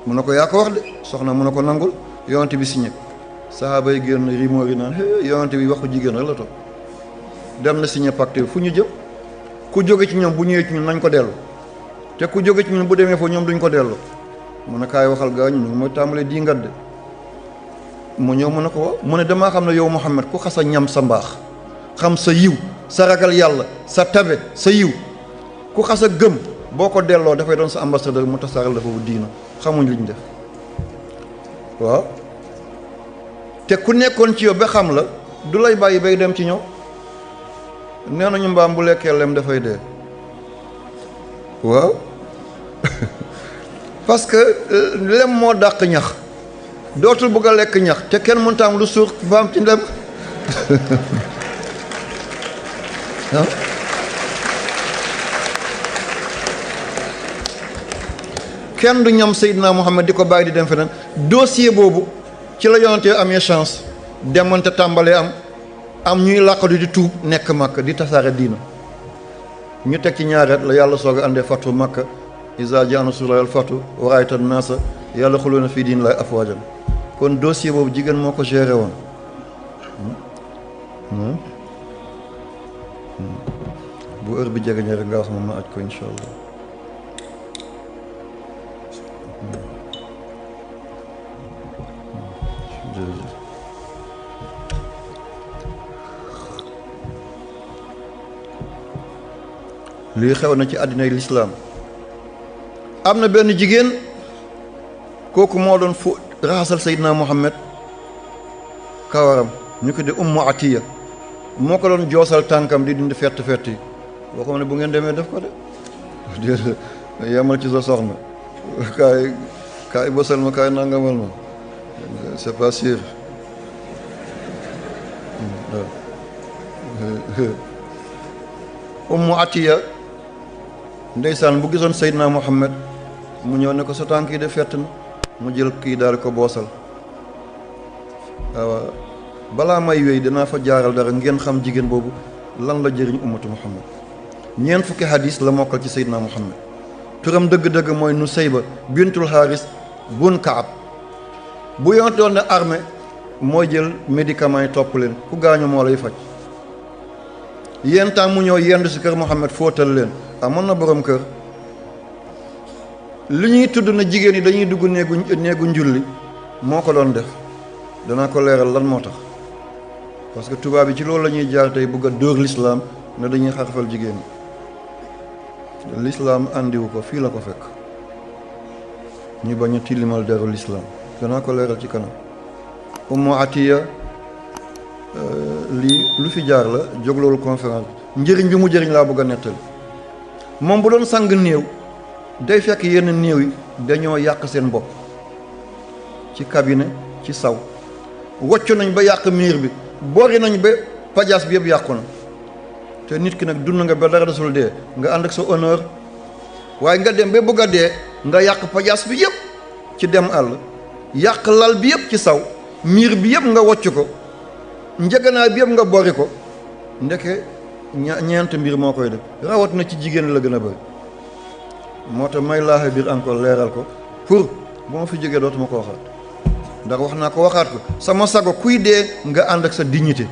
mu ne ko yaa ko wax de soxna mu ne ko nangul yonte bi signé sahaaba yi génn rimoori naan yonte bi waxu jigéen rek la toog dem na signé pacte fu ñu jëm ku jóge ci ñoom bu ñëwee ci ñun nañ ko dellu te ku jóge ci ñun bu demee foofu ñoom duñ ko dellu mu ne kaay waxal gaañu ñu ngi mooy tàmbalee di ngat de mu ñëw mu ne ko mu ne damaa xam ne yow Muhammad ku xas a ñam sa mbaax xam sa yiw sa ragal yàlla sa tabe sa yiw ku xas a gëm boo ko delloo dafay doon sa ambassadeur mu tasaaral dafa bu diina xamuñ liñ def waaw te ku nekkoon ci yow ba xam la du lay bàyyi bay dem ci ñëw nee nañu mbaam bu lekkee lem dafay dee waaw parce que lem moo dàq ñax dootul bëgg a lekk ñax te kenn mënta am lu suur baam ci lem kenn du ñam Seydina Muhammad di ko bàyyi di dem feneen dossier boobu ci la yonante amee chance demante tàmbalee am ñuy làqatu di tuub nekk Makka di tasaare diina ñu teg ci ñaareet la yàlla soog a àndee fatu Makka iza jaa nasrullahi wal fathu wa ra'ayta an-naasa yadkhuluuna fii diinillaahi afwaajan kon dossier boobu jigéen moo ko géré woon bu heure bi jege rek nga wax ma aj ko incha allah lii xew na ci àddinay lislaam am na benn jigéen kooku moo doon fu raxasal Seydina Muhammad kawaram ñu ko di Ummu Atiya moo ko doon joosal tànkam di dindi fett yi boo xam ne bu ngeen demee def ko de yemal ci sa soxna kaay bësal ma kaay nangamal ma c'est pas sûr Ummu Atiya ndeysaan bu gisoon Seydina Muhammad mu ñëw ne ko sa tànk yi de fett na mu jël kii daal ko boosal waaw balaa may wéy dinaa fa jaaral dara ngeen xam jigéen boobu lan la jëriñ ummatu Muhammad ñeent fukki hadis la mokkal ci Seydina Muhammad turam dëgg-dëgg mooy Nusayba bintul Haris bun Kaab bu yontoon ne armée mooy jël médicament yi topp leen ku gaañu moo lay faj yenn temps mu ñëw yendu si kër Muhammad fóotal leen amoon na borom kër li ñuy tudd na jigéen yi dañuy dugg néegu njulli moo ko doon def danaa ko leeral lan moo tax parce que tubaab yi ci loolu la ñuy jaar tey bëgg a dóor l'islam ne dañuy xarfal jigéen ñi. L'islam andiwu ko fii la ko fekk ñu bañ a tilimal deru l'islam danaa ko leeral ci kanam. Ummu Atiya lii lu fi jaar la jóg loolu conférence bi njëriñ bi mu jëriñ laa bëgg a nettali. moom bu doon sang néew day fekk yenn néew yi dañoo yàq seen bopp ci cabinet ci saw wocc nañ ba yàq miir bi bori nañ ba pajaas bi yëpp yàqu na te nit ki nag dund nga ba dara desul dee nga ànd ak sa honneur waaye nga dem ba bëgg a dee nga yàq pajaas bi yëpp ci dem àll yàq lal bi yëpp ci saw miir bi yëpp nga wocc ko njëganaay bi yëpp nga bori ko ndeke ñeent mbir moo koy def rawat na ci jigéen la gën a bëri moo tax may laaxe biir encore leeral ko pour bu ma fi jógee dootuma ko waxaat ndax wax naa ko waxaat ko sama sago kuy dee nga ànd ak sa dignité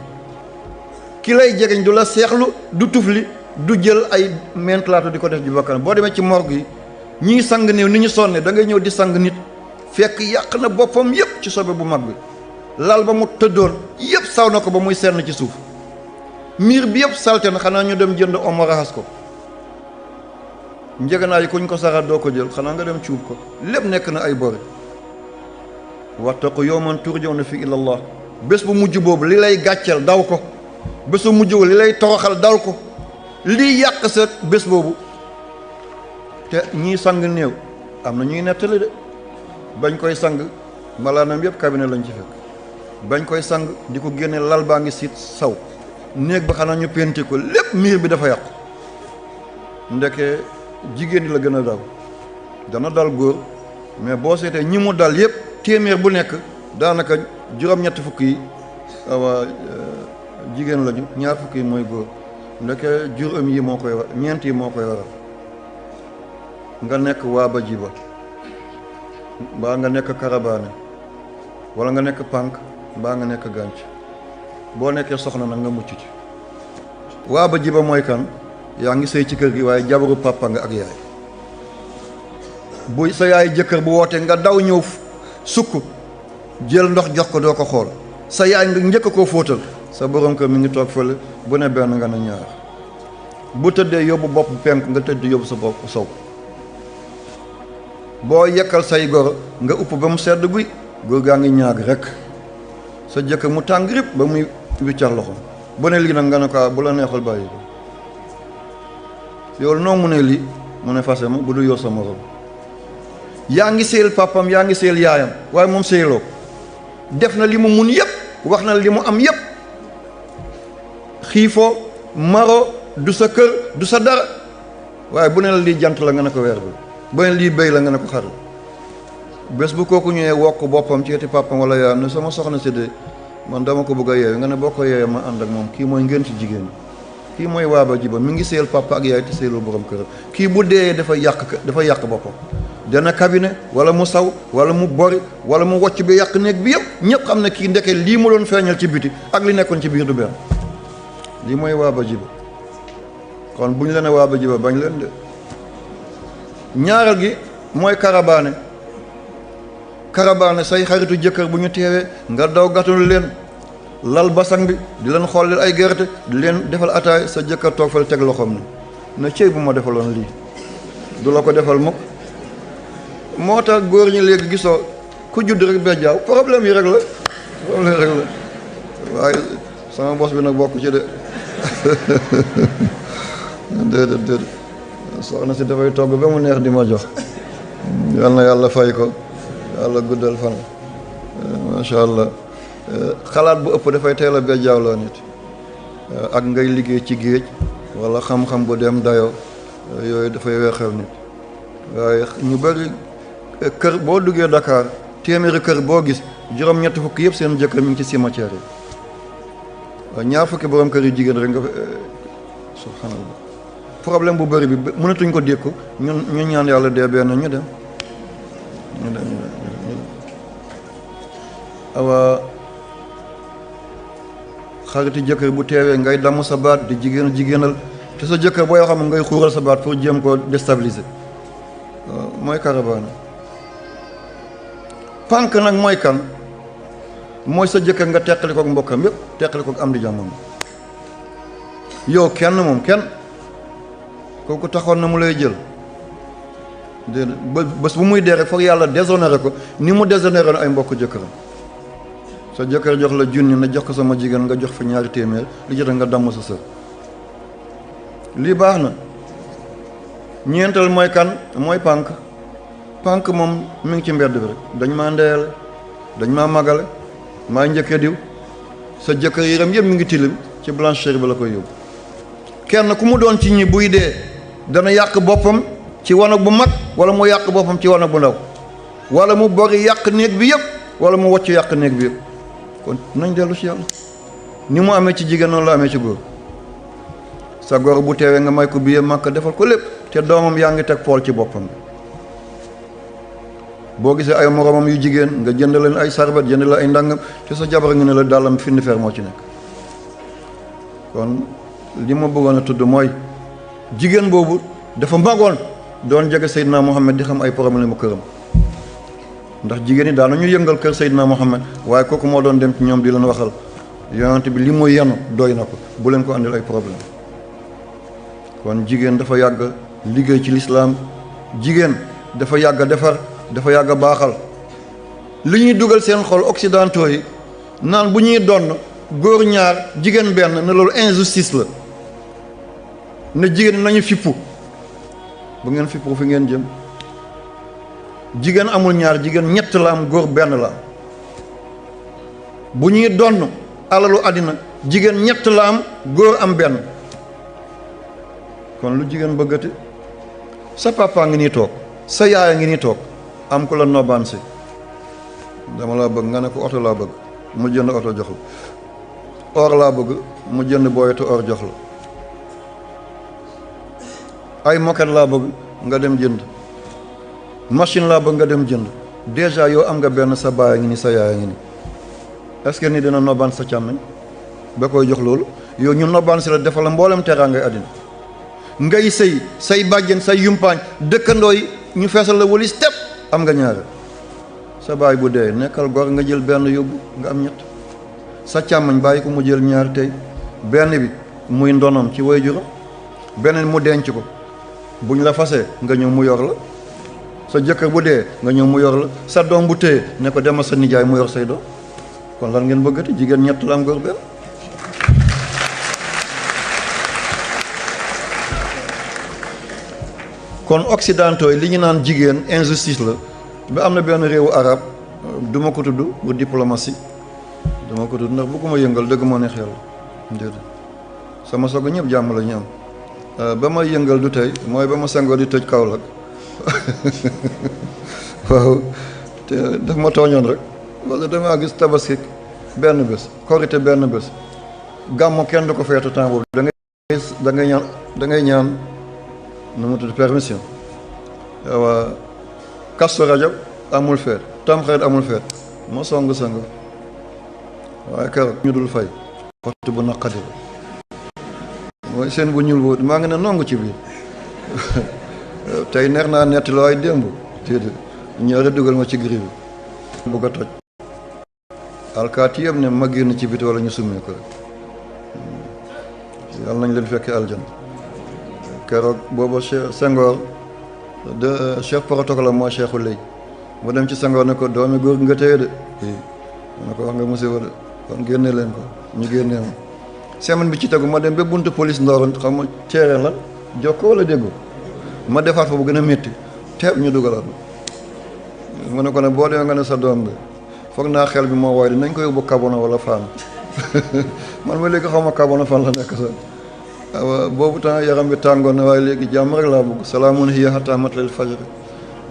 ki lay jegeñ du la seexlu du tufli du jël ay mentlaatu di ko def ji bakkan boo demee ci morgue yi ñiy sang néew ni ñu sonne da ngay ñëw di sang nit fekk yàq na boppam yëpp ci sobe bu mag bi lal ba mu tëddoon yëpp saw na ko ba muy senn ci suuf miir bi yëpp salte na xanaa ñu dem jënd omo raxas ko njëganaay yi kuñ ko saxaat doo ko jël xanaa nga dem cuub ko lépp nekk na ay bori wattaqu yawman turja'una fi ilallah bés bu mujj boobu li lay gàcceel daw ko bés bu mujj boobu li lay toroxal daw ko lii yàq sa bés boobu te ñii sang néew am na ñuy nettali de bañ koy sang malaanam yëpp cabinet lañ ci fekk bañ koy sang di ko génne lal baa ngi siit saw néeg ba xanaa ñu penti ko lépp miir bi dafa yàqu ndeke jigéen ñi la gën a daw dana dal góor mais boo seetee ñi mu dal yëpp téeméer bu nekk daanaka juróom-ñetti fukk yi jigéen lañu ñaar fukk yi mooy góor ndeke juróom yi moo koy war ñeent yi moo koy waral nga nekk waaba jiba mbaa nga nekk karabaane wala nga nekk pànk mbaa nga nekk gànc boo nekkee soxna nag nga mucc ci waaba jiba mooy kan yaa ngi sëy ci kër gi waaye jabaru papa nga ak yaay bu sa yaay jëkkër bu wootee nga daw ñëw sukk jël ndox jox ko doo ko xool sa yaay nga njëkk koo fóotal sa borom kër mi ngi toog fële bu ne benn nga ne ñaar bu tëddee yóbbu bopp penk nga tëdd yóbbu sa bopp sow boo yekkal say goro nga upp ba mu sedd guy góor gaa ngi ñaag rek sa jëkkër mu tàng rip ba muy wiccax loxo bu ne lii nag nga ne ko bu la neexal bàyyi ko yow noo mu ne lii mu ne fase ma bu du yow sa morom yaa ngi seel papam yaa ngi seel yaayam waaye moom seeloo def na li mu mun yëpp wax na li mu am yëpp xiifoo maro du sa kër du sa dara waaye bu ne la lii jant la nga ne ko weer bi bu ne lii béy la nga ne ko xar la bés bu kooku ñëwee wokk boppam ci eti papam wala yaayam ne sama soxna si de man dama ko bëgg a yeewu nga ne boo ko yeewee ma ànd ak moom kii mooy ngeen ci jigéen ñi kii mooy waaba jiba mi ngi seel papa ak yaay te seelul borom këram kii bu dee dafa yàq boppam dana cabinet wala mu saw wala mu bori wala mu wocc bi yàq néeg bi yëpp ñëpp xam ne kii ndeke lii mu doon feeñal ci biti ak li nekkoon ci biir du benn lii mooy waaba jiba kon bu ñu leen waaba jiba bañ leen de ñaareel gi mooy karabaane say xaritu jëkkër bu ñu teewee nga daw gàttandu leen lal basang bi di leen xollil ay gerte di leen defal ataay sa jëkkër toog fal teg loxoom na cëy bu ma defaloon lii du la ko defal mukk moo tax góor ñi léegi gisoo ku judd rek bejjaaw problème yi rek la waaye sama bos bi nag bokk ci de déedéet soxna si dafay togg ba mu neex di ma jox yal na yàlla fay ko yàlla guddal fan macha allah xalaat bu ëpp dafay teel a bejjaaw nit ak ngay liggéey ci géej wala xam-xam bu dem dayoo yooyu dafay weexal nit waaye ñu bëri kër boo duggee Dakar téeméeri kër boo gis juróom-ñetti fukki yëpp seen jëkkër mi ngi ci cimetière yi waaye ñaar fukki borom kër yu jigéen rek nga subhanallah problème bu bëri bi mënatuñ ko dékku ñu ñaan yàlla dee benn ñu dem awa xariti jëkkër bu teewee ngay damm sa baat di jigéenal te sa jëkkër booy xam ngay xuural sa baat pour jéem koo déstabiliser mooy karabaane pànk nag mooy kan mooy sa jëkkër nga teqali kook mbokkam yépp teqali kook am di jàmmam yow kenn moom kenn kooku taxoon na mu lay jël déedéet bés bu muy dee rek foog yàlla déshonoré ko ni mu déshonoré ay mbokk jëkkëram sa jëkkër jox la junni na jox ko sama jigéen nga jox fa ñaari téeméer li jot nga damm sa sër lii baax na. ñeenteel mooy kan mooy pànk moom mi ngi ci mbedd bi rek dañ maa ndeyale dañ maa magale maa njëkkee diw sa jëkkër yaram yëpp mi ngi tilim ci blancheur bi la koy yóbbu kenn ku mu doon ci ñi buy dee dana yàq boppam ci wanag bu mag wala mu yàq boppam ci wanag bu ndaw wala mu bori yàq néeg bi yëpp wala mu wocc yàq néeg bi yëpp kon nañ dellu ci yàlla ni mu amee ci jigéen noonu la amee ci góor sa góor bu teewee nga may ko billet Makka defal ko lépp te doomam yaa ngi teg pool ci boppam boo gisee ay moromam yu jigéen nga jënd leen ay sarbet jënd leen ay ndàngam te sa jabar nga ne la dàllam findi fer moo ci nekk kon li ma bëggoon a tudd mooy jigéen boobu dafa magoon doon jege Seydina Mohamed di xam ay problème mu këram ndax jigéen ñi daan nañu yëngal kër Seydina Mohamed waaye kooku moo doon dem ci ñoom di leen waxal yonent bi li muy yenu doy na ko bu leen ko andil ay problème kon jigéen dafa yàgg liggéey ci lislaam jigéen dafa yàgg defar dafa yàgg baaxal li ñuy dugal seen xol occidentaux yi naan bu ñuy donn góor ñaar jigéen benn ne loolu injustice la ne jigéen nañu fippu bu ngeen fippu fi ngeen jëm jigéen amul ñaar jigéen ñett la am góor benn la am bu ñuy donn alalu àddina jigéen ñett la am góor am benn kon lu jigéen bëggati sa papa ngi nii toog sa yaaya ngi nii toog am ku la nobaan si dama laa bëgg nga ne ko oto laa bëgg mu jënd oto jox la or laa bëgg mu jënd booyetu or jox la ay moket laa bëgg nga dem jënd machine laa bëgg nga dem jënd déjà yow am nga benn sa baaya ngi ni sa yaaya ngi ni est-ce que ni dina nobaan sa càmmeñ ba koy jox loolu yow ñu nobaan si la defal la mboolem teraa ngay àddina ngay sëy say bàjjen say yumpaañ dëkkandoo yi ñu feesal la walis tepp am nga ñaare sa baay bu dee nekkal gor nga jël benn yóbbu nga am ñett sa càmmañ bàyyi ko mu jël ñaar tey benn bi muy ndonom ci waajuram beneen mu denc ko buñ la fasee nga ñëw mu yor la sa jëkkër bu dee nga ñëw mu yor la sa doom bu téye ne ko demal sa nijaay mu yor say doom kon lan ngeen bëggati jigéen ñett la am góor benn kon occidentaux yi li ñu naan jigéen injustice la ba am na benn réewu arab du ma ko tudd bu diplomatie du ma ko tudd ndax bu ko ma yëngal dëgg moo ne xel déedéet sama soog ñëpp jàmm la ñu am ba ma yëngal du tey mooy ba ma sangoo di tëj Kaolack waaw te daf ma tooñoon rek wala damaa gis tabaski benn bés korité benn bés gàmmu kenn du ko feetu temps boobu da ngay ñaan nu mu tudd permission waaw Kazu Rajab amul feet Tamxarit amul feet ma song waaye keroog ñu dul fay xottu bu naqadi la mooy seen bu ñuul boobu maa ngi ne nongu ci biir tey neex naa netti la waaye démb téedé ñëw dugal ma ci gri bi bugg a toj alkaati yëpp ne ma génn ci biti wala ñu summee ko rek yàlla nañ leen fekkee aljan keroog booba Senghor de chef protocole mooy cheikhu léegi mu dem ci Senghor ne ko doomi góor nga téye de mu ne ko wax nga musiba de kon génne leen ko ñu génnee ma semaine bi ci tegu ma dem ba buntu police Ndorong xam ma ceereen la jokko wala déggu ma defaat fa bu gën a métti teeb ñu dugalaat mu ne ko ne boo demee nga ne sa doom bi foog naa xel bi moo wooy dinañ ko yóbbu Kabona wala Fann man ma léegi xaw ma Kabona fan la nekk sax waaw boobu temps yaram bi tàngoon na waaye léegi jàmm rek laa bëgg salaamun hiya hattaa matla'il fajr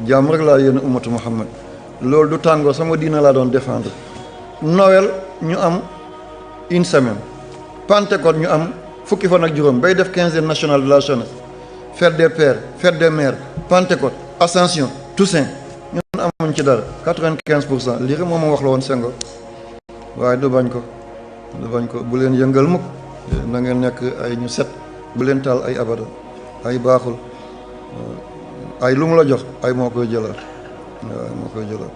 jàmm rek laa yéen ummatu Muhammad loolu du tàngoor sama diina laa doon défendre Noël ñu am une semaine Pentecôte ñu am fukki fan ak juróom bay def quinzaine nationale de la jeunesse fête des pères fête des mères Pentecôte Ascension Toussaint ñun amuñ ci dara 95% lii rek moom ma wax la woon Senghor waaye du bañ ko bu leen yëngal mukk na ngeen nekk ay ñu set bu leen taal ay abada ay baaxul ay lu mu la jox ay moo koy jëlaat waaw moo koy jëlaat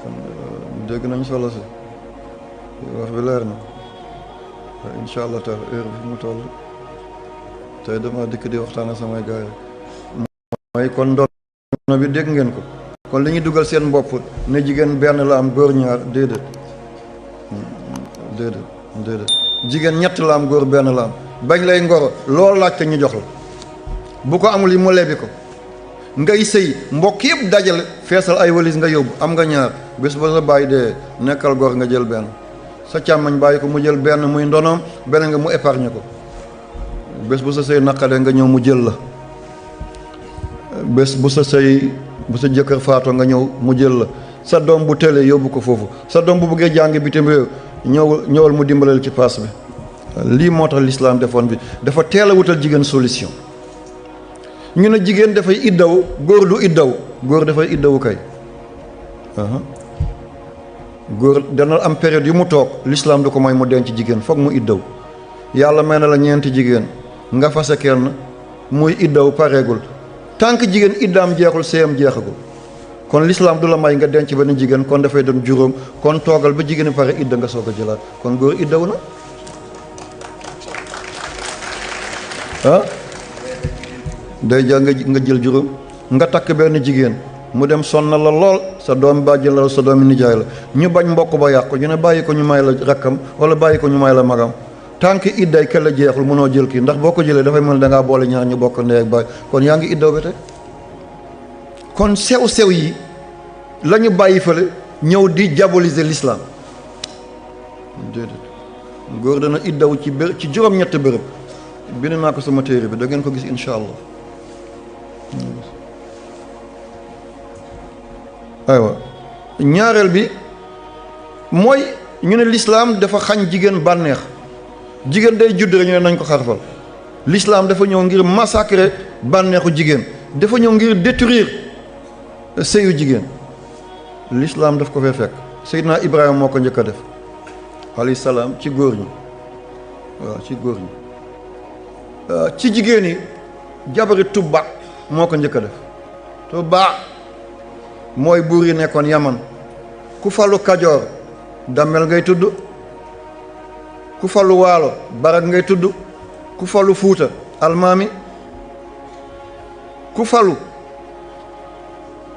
kon dégg nañ solo si wax bi leer na incha allah taala heure bi fi mu toll tey dama dikk di waxtaan ak samay gaay mooy kon ndono bi dégg ngeen ko kon li ñuy dugal seen bopp ne jigéen benn la am góor ñaar déedéet jigéen ñett la am góor benn la am bañ lay ngoro loolu laajte ñu jox la bu ko amul yi mu lebi ko ngay sëy mbokk yëpp dajale feesal ay walis nga yóbbu am nga ñaar bés ba sa bàyyi dee nekkal góor nga jël benn sa càmmañ bàyyi ko mu jël benn muy ndonoom beneen nga mu épargne ko bés bu sa sëy naqadee nga ñëw mu jël la bés bu sa sëy bu sa jëkkër faatoo nga ñëw mu jël la sa doom bu tëlee yóbbu ko foofu sa doom bu bëggee jàng bitim réew ñëwal mu dimbalal ci paas bi lii moo tax l'islam defoon bi dafa teel a wutal jigéen solution ñu ne jigéen dafay iddaw góor du iddaw góor dafay iddawu kay góor dana am période yu mu toog l'islam du ko may mu denc jigéen foog mu iddaw yàlla may na la ñeenti jigéen nga fase kenn muy iddaw pareegul tant que jigéen iddaam jeexul séyam jeexagul kon l'islam du la may nga denc benn jigéen kon dafay doon juróom kon toogal ba jigéen pare idda nga soog a jëlaat kon góor iddaw na day ja nga jël juróom nga takk benn jigéen mu dem sonna la lool sa doom bàjjen la sa doomi nijaay la ñu bañ mbokk ba yàqu ñu ne bàyyi ko ñu may la rakkam wala bàyyi ko ñu may la magam tànk idday ke la jeexul mënoo jël kii ndax boo ko jëlee dafay mel da ngaa boole ñaar ñu bokk ndey ak baay kon yaa ngi iddaw ba tey kon sew-sew yi la ñu bàyyi fële ñëw di diaboliser l'islam déedéet góor dana iddaw ci juróom-ñetti bërëb bind naa ko sama téere bi da ngeen ko gis incha allah aywa ñaareel bi mooy ñu ne l'islam dafa xañ jigéen bànneex jigéen day judd rek ñu ne nañ ko xarfal l'islam dafa ñëw ngir massacrer bànneexu jigéen dafa ñëw ngir détruire sëyu jigéen l'islam daf ko fee fekk Seydina Ibrahima moo ko njëkk a def alayhi salaam ci góor ñi waaw ci góor ñi ci jigéen yi jabari Tubba moo ko njëkk a def Tubba mooy buur yi nekkoon Yaman ku falu Kajoor Damel ngay tudd ku falu Waalo Barak ngay tudd ku falu Fuuta Almaami ku falu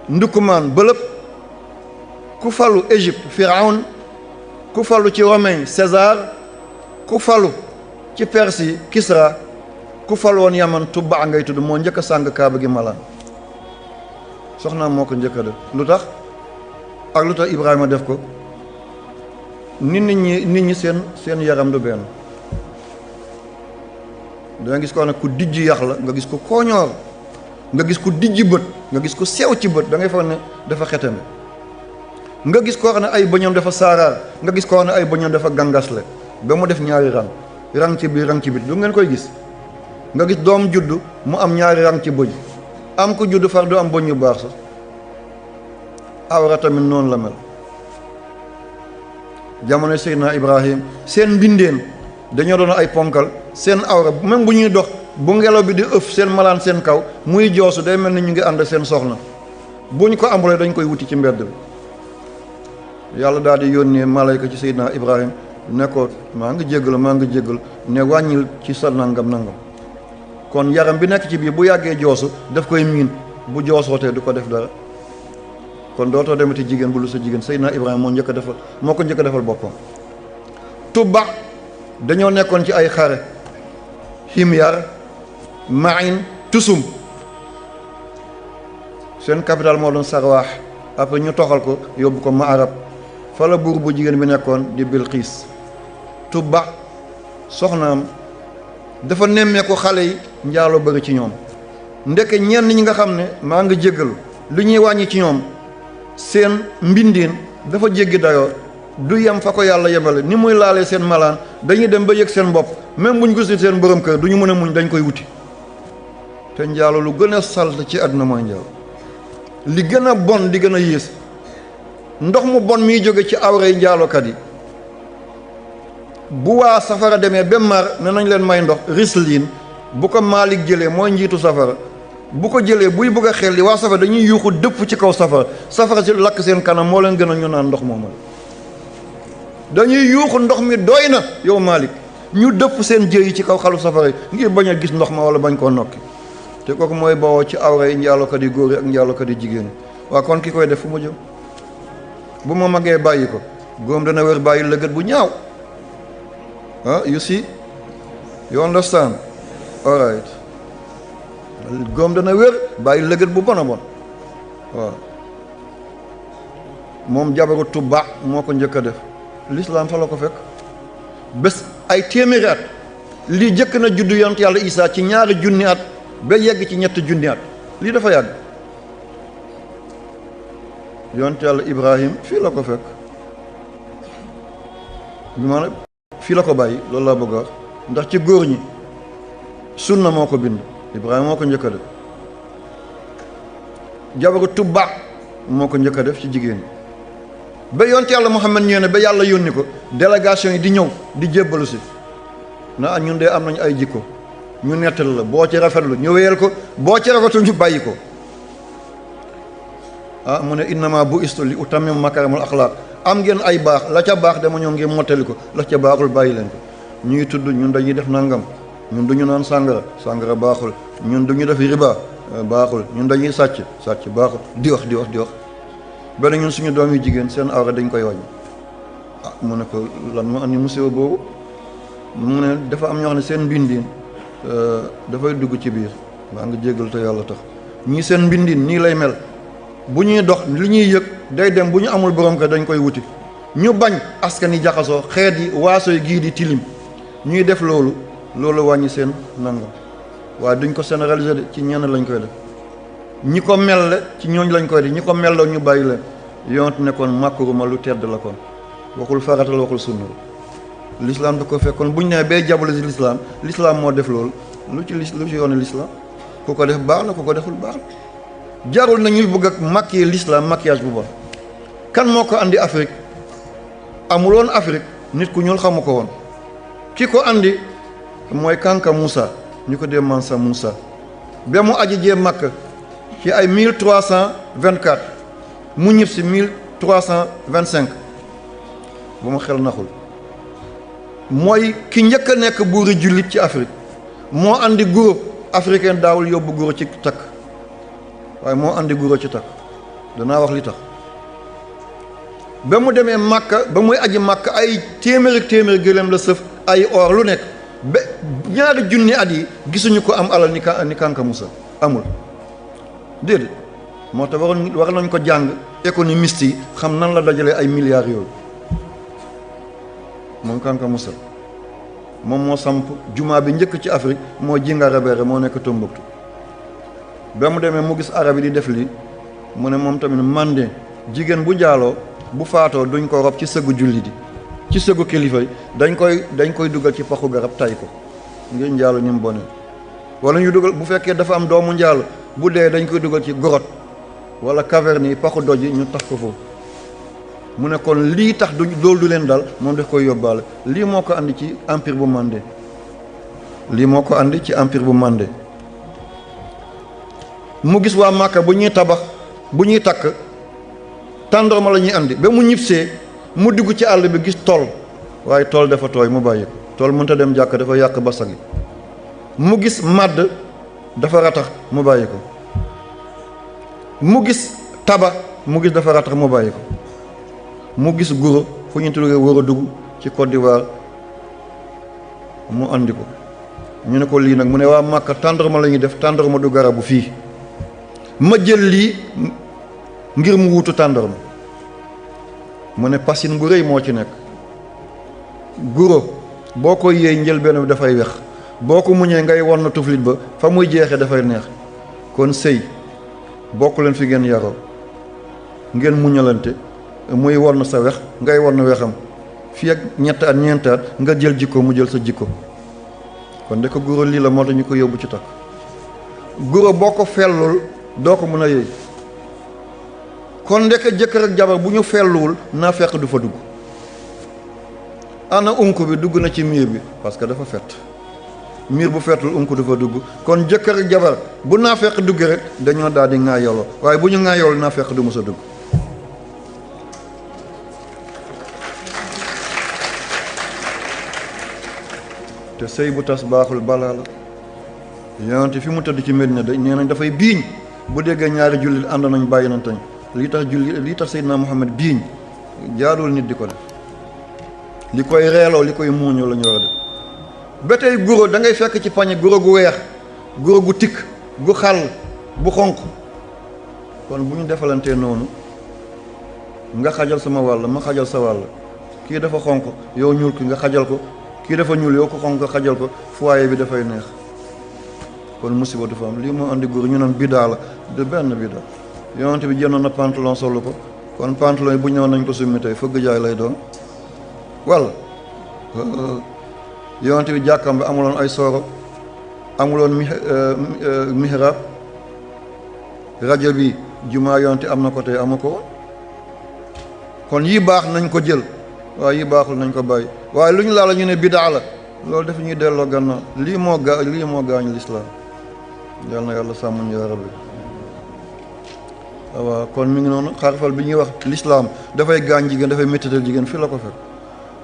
Ndukumaan Bëlëb ku falu Égypte Firawn ku falu ci Romain César ku falu ci Perse Kisra ku falu woon Yaman Tubba ngay tudd moo njëkk a sàng kaaba gi malaan soxnaam moo ko njëkk a def lu tax ak lu tax Ibrahima def ko nit ñi seen yaram du benn danga gis ko nag ku dijj yax la nga gis ko kooñoor nga gis ko dijj bët nga gis ko sew ci bët da ngay foog ne dafa xetame nga gis koo xam ne ay bëñam dafa saaraar nga gis koo xam ne ay bëñam dafa gangasle ba mu def ñaari rang ci biir rang ci bit du ngeen koy gis nga gis doom judd mu am ñaari rang ci bëñ am ko judd far du am bëñ yu baax sax awra tamit noonu la mel jamono Seydina Ibrahim seen mbindeen dañoo doon ay ponkal seen awra même bu ñuy dox bu ngelaw bi di ëf seen malaan seen kaw muy joosu day mel ni ñu ngi ànd seen soxna buñ ko amulee dañ koy wuti ci mbedd bi yàlla daal di yónnee malayka ci Seydina Ibrahim ne ko maa ngi jéggal ne wàññil ci sa nangam kon yaram bi nekk ci biir bu yàggee joosu daf koy miin bu joosootee du ko def dara kon dootoo demati jigéen bu lu sa jigéen Seydina Ibrahima moo ko njëkk a defal boppam Tubba dañoo nekkoon ci ay xare Himyar Ma'in Tusum seen capital moo doon Sarwaax après ñu toxal ko yóbbu ko Ma'arab fa la buur bu jigéen bi nekkoon di Bilqiis Tubba soxnaam dafa nemmeeku xale yi njaaloo bëri ci ñoom ndeke ñenn ñi nga xam ne maa ngi jéggalu lu ñuy wàññi ci ñoom seen mbindiin dafa jéggi dayoo du yem fa ko yàlla yemale ni muy laalee seen malaan dañuy dem ba yëg seen bopp même buñ gisul seen borom kër du ñu mën a muñ dañ koy wuti te njaalo lu gën a salte ci àdduna mooy njaalo li gën a bon li gën a yées ndox mu bon miy jóge ci awray njaalokat yi bu waa safara demee ba mar ne nañ leen may ndox Rislin bu ko Maalik jëlee mooy njiitu safara bu ko jëlee buy bëgg a xel li waa safara dañuy yuuxu dëpp ci kaw safara si lakk seen kanam moo leen gën a ñu naan ndox moomal dañuy yuuxu ndox mi doy na yow Malick ñu dëpp seen jëy yi ci kaw xalu safara yi ngir bañ a gis ndox ma wala bañ koo nokki te kooku mooy bawoo ci awra yi njaalookat yi góor yi ak njaalookat yi jigéen yi waa kon ki koy def fu mu jëm bu ma magee bàyyi ko góom dana wér bàyyi lëgët bu ñaaw you see you understand all right góom dana wér bàyyi lëgët bu bon a bon waaw moom jabaru Tuba moo ko njëkk a def l'islam fa la ko fekk bés ay téeméeri at lii jëkk na juddu yonent yàlla Isaa ci 2 junni at ba yegg ci 3 junni at lii dafa yàgg yonent yàlla Ibrahim fii la ko fekk bi maanaam fii la ko bàyyi loolu laa bëgg a wax ndax ci góor ñi sunna moo ko bind Ibrahima moo ko njëkk a def jabaru Tuba moo ko njëkk a def ci jigéen ñi ba yonent yàlla Muhammad ñëw ne ba yàlla yónni ko délégation yi di ñëw di jébbalu si na ñun de am nañu ay jikko ñu nettal la boo ci rafetlu ñu wéyal ko boo ci rafetul ñu bàyyi ko mu ne innama bu istu li utammima makarimul axlaaq am ngeen ay baax la ca baax dama ñëw ngeen mottali ko la ca baaxul bàyyi leen ko ñuy tudd ñun dañuy def nangam ñun duñu naan sàngara baaxul ñun duñu def riba baaxul ñun dañuy sàcc baaxul di wax benn ñun suñu doom yu jigéen seen awra dañ koy wàññi mu ne ko lan moo andi musiba boobu mu ne dafa am ñoo xam ne seen mbindiin dafay dugg ci biir maa ngi jéggal te yàlla tax ñii seen mbindiin nii lay mel bu ñuy dox li ñuy yëg day dem bu ñu amul borom kër dañ koy wuti ñu bañ askan yi jaxasoo xeet yi waaso yi gii di tilim ñuy def loolu wàññi seen nangam waaye duñ ko généraliser de ci ñenn lañ koy def ñi ko mel la ci ñooñ lañ koy def ñi ko melloo ñu bàyyi leen yonent ne kon màkkuruma lu tedd la kon waxul farata la waxul sunna la l'islam da ko fekkoon bu ñu nee bay jabale si l'islam moo def loolu lu ci yoone l'islam ku ko def baax la ku ko deful baax la jarul na ñuy bëgg ak maquiller l'islam maquillage bu bon kan moo ko andi Afrique amuloon Afrique nit ku ñuul xamu ko woon ki ko andi mooy Kanka Moussa ñu ko dee Mansa Moussa ba mu aji jee Makka ci ay 1324 mu ñib si 1325 ba ma xel naxul mooy ki njëkk a nekk buuri jullit ci Afrique moo andi guro africain daawul yóbbu guro ci takk waaye moo andi guro ci takk danaa wax li tax ba mu demee Makka ba muy aji Makka ay téeméeri gëléem la sëf ay or lu nekk ba 2 junni at yi gisuñu ko am alal ni Kanka Moussa amul déedéet moo tax war nañ ko jàng économiste yi xam nan la dajalee ay milliards yooyu moom Kanka Moussa moom moo samp jumaa bi njëkk ci Afrique moo Djingarabere moo nekk Tombouctou ba mu demee mu gis arab yi di def lii mu ne moom tamit Mandé jigéen bu njaaloo bu faatoo duñ ko rob ci sëggu julli di ci sëggu kilifa yi dañ koy dugal ci paxu garab tay ko ngir njaalo ni mu bone wala ñu dugal bu fekkee dafa am doomu njaalo bu dee dañ koy dugal ci grotte wala caverne yi paxu doj yi ñu tax ko foofu mu ne kon lii tax loolu du leen dal moom daf koy yóbbaale lii moo ko andi ci empire bu Mandé mu gis waa Màkka bu ñuy tabax bu ñuy takk tàndarma la ñuy andi ba mu ñibsee mu dugg ci àll bi gis tool waaye tool dafa tooy mu bàyyi ko tool mënta dem jàkk dafa yàq basag yi mu gis màdd dafa ratax mu bàyyi ko mu gis taba mu gis dafa ratax mu bàyyi ko mu gis guro fu ñu tuddee war a dugg ci Côte d'Ivoire mu andi ko ñu ne ko lii nag mu ne waa Màkka tàndarma la ñuy def tàndarma du garabu fii ma jël lii ngir mu wuutu tàndarma mu ne pasin bu rëy moo ci nekk guro boo ko yéey njëlbéen bi dafay wex boo ko muñee ngay won na tuflit ba fa muy jeexee dafay neex kon sëy bokk leen fi ngeen yaroo ngeen muñalante muy won sa wex ngay won wexam fii ak 3 at 4 at nga jël jikko mu jël sa jikko kon de ko guro lii la moo tax ñu ko yóbbu ci takk guro boo ko fellul doo ko mën a yëy kon ndeke jëkkër ak jabar bu ñu felluwul naa fekk du fa dugg ana unku bi dugg na ci miir bi parce que dafa fett miir bu feetul unku du fa dugg. kon jëkkër ak jabar bu naafeq dugg rek dañoo daal di ŋaayoloo waaye bu ñu ŋaayool naafeq du mës a dugg. te sëy bu tas baaxul balaa la. yonent fi mu tëdd ci Medina da nee nañ dafay biiñ bu déggee ñaari jullit ànd nañ bàyyi nañ tañ lii tax Seydina Muhammad biiñ jaadul nit di ko def. li koy reeloo li koy muuñoo la ñu war a def. ba tey guro da ngay fekk ci pañe guro gu weex guro gu tikk gu xàll bu xonq. kon bu ñu defalantee noonu nga xajal sama wàll ma xajal sa wàll kii dafa xonq yow ñuul ki nga xajal ko kii dafa ñuul yow ko xonq nga xajal ko foyer bi dafay neex. kon musiba du fa am lii moo andi góor ñu naan bidaa la de benn bidaa. yonent bi jëndoon na pantalon solu ko kon pantalon yi bu ñëw nañ ko summi tey fëgg jaay lay doon walla yonent bi jàkkam bi amuloon ay sooro amuloon mihrab rajo bi jumaa yonent am na ko tey amu ko kon yi baax nañ ko jël waaye yi baaxul nañ ko bàyyi waaye lu ñu laala ñu ne bidaa la loolu daf ñuy delloo gannaaw lii moo gaañu lislaam yal na yàlla sàmmuñ yaa rabbi. waaw kon mi ngi noonu xarfal bi ñuy wax lislaam dafay gaañ jigéen dafay méttital jigéen fii la ko fekk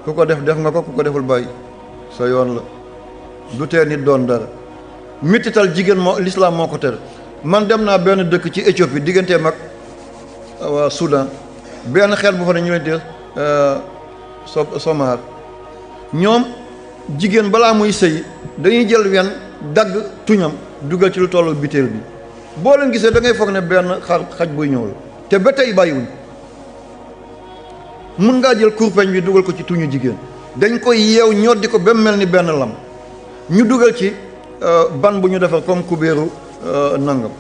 ku ko def nga ko ku ko deful bàyyi sa yoon la du tee nit doon dara. méttital jigéen moo lislaam moo ko tere. man dem naa benn dëkk ci Éthiopie digganteem ak waa Soudan benn xeet bu fa ne ñu leen di Somar ñoom jigéen balaa muy sëy dañuy jël wenn dagg tuñam dugal ci lu tollu biteel bi boo leen gisee da ngay foog ne benn xaj buy ñëw la te ba tey bàyyiwuñ mun ngaa jël kurpeñ bi dugal ko ci tuñu jigéen dañ koy yeew ñoddi ko ba mel ni benn lam ñu dugal ci ban bu ñu defar comme kubéeru nangam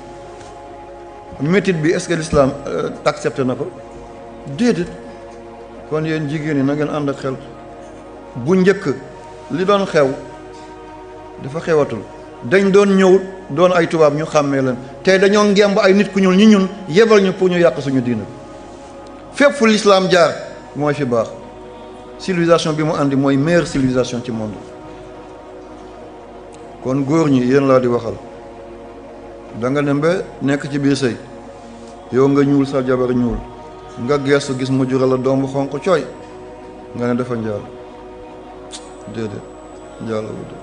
métit bi est-ce que l'islam accepté na ko déedéet. kon yéen jigéen ñi na ngeen ànd ak xel bu njëkk li doon xew dafa xewatul dañ doon ñëw doon ay tubaab ñu xàmmee leen tey dañoo ngemb ay nit ku ñuul ñi ñun yebal ñu pour ñu yàq suñu diina fépp fu l'islam jaar mooy fi baax civilisation bi mu àndi mooy meilleure civilisation ci monde. kon góor ñi yéen laa di waxal da nga dem ba nekk ci biir sëy yow nga ñuul sa jabar ñuul nga geestu gis mu jural la doom bu xonq cooy nga ne dafa njaal déedéet njaal wu de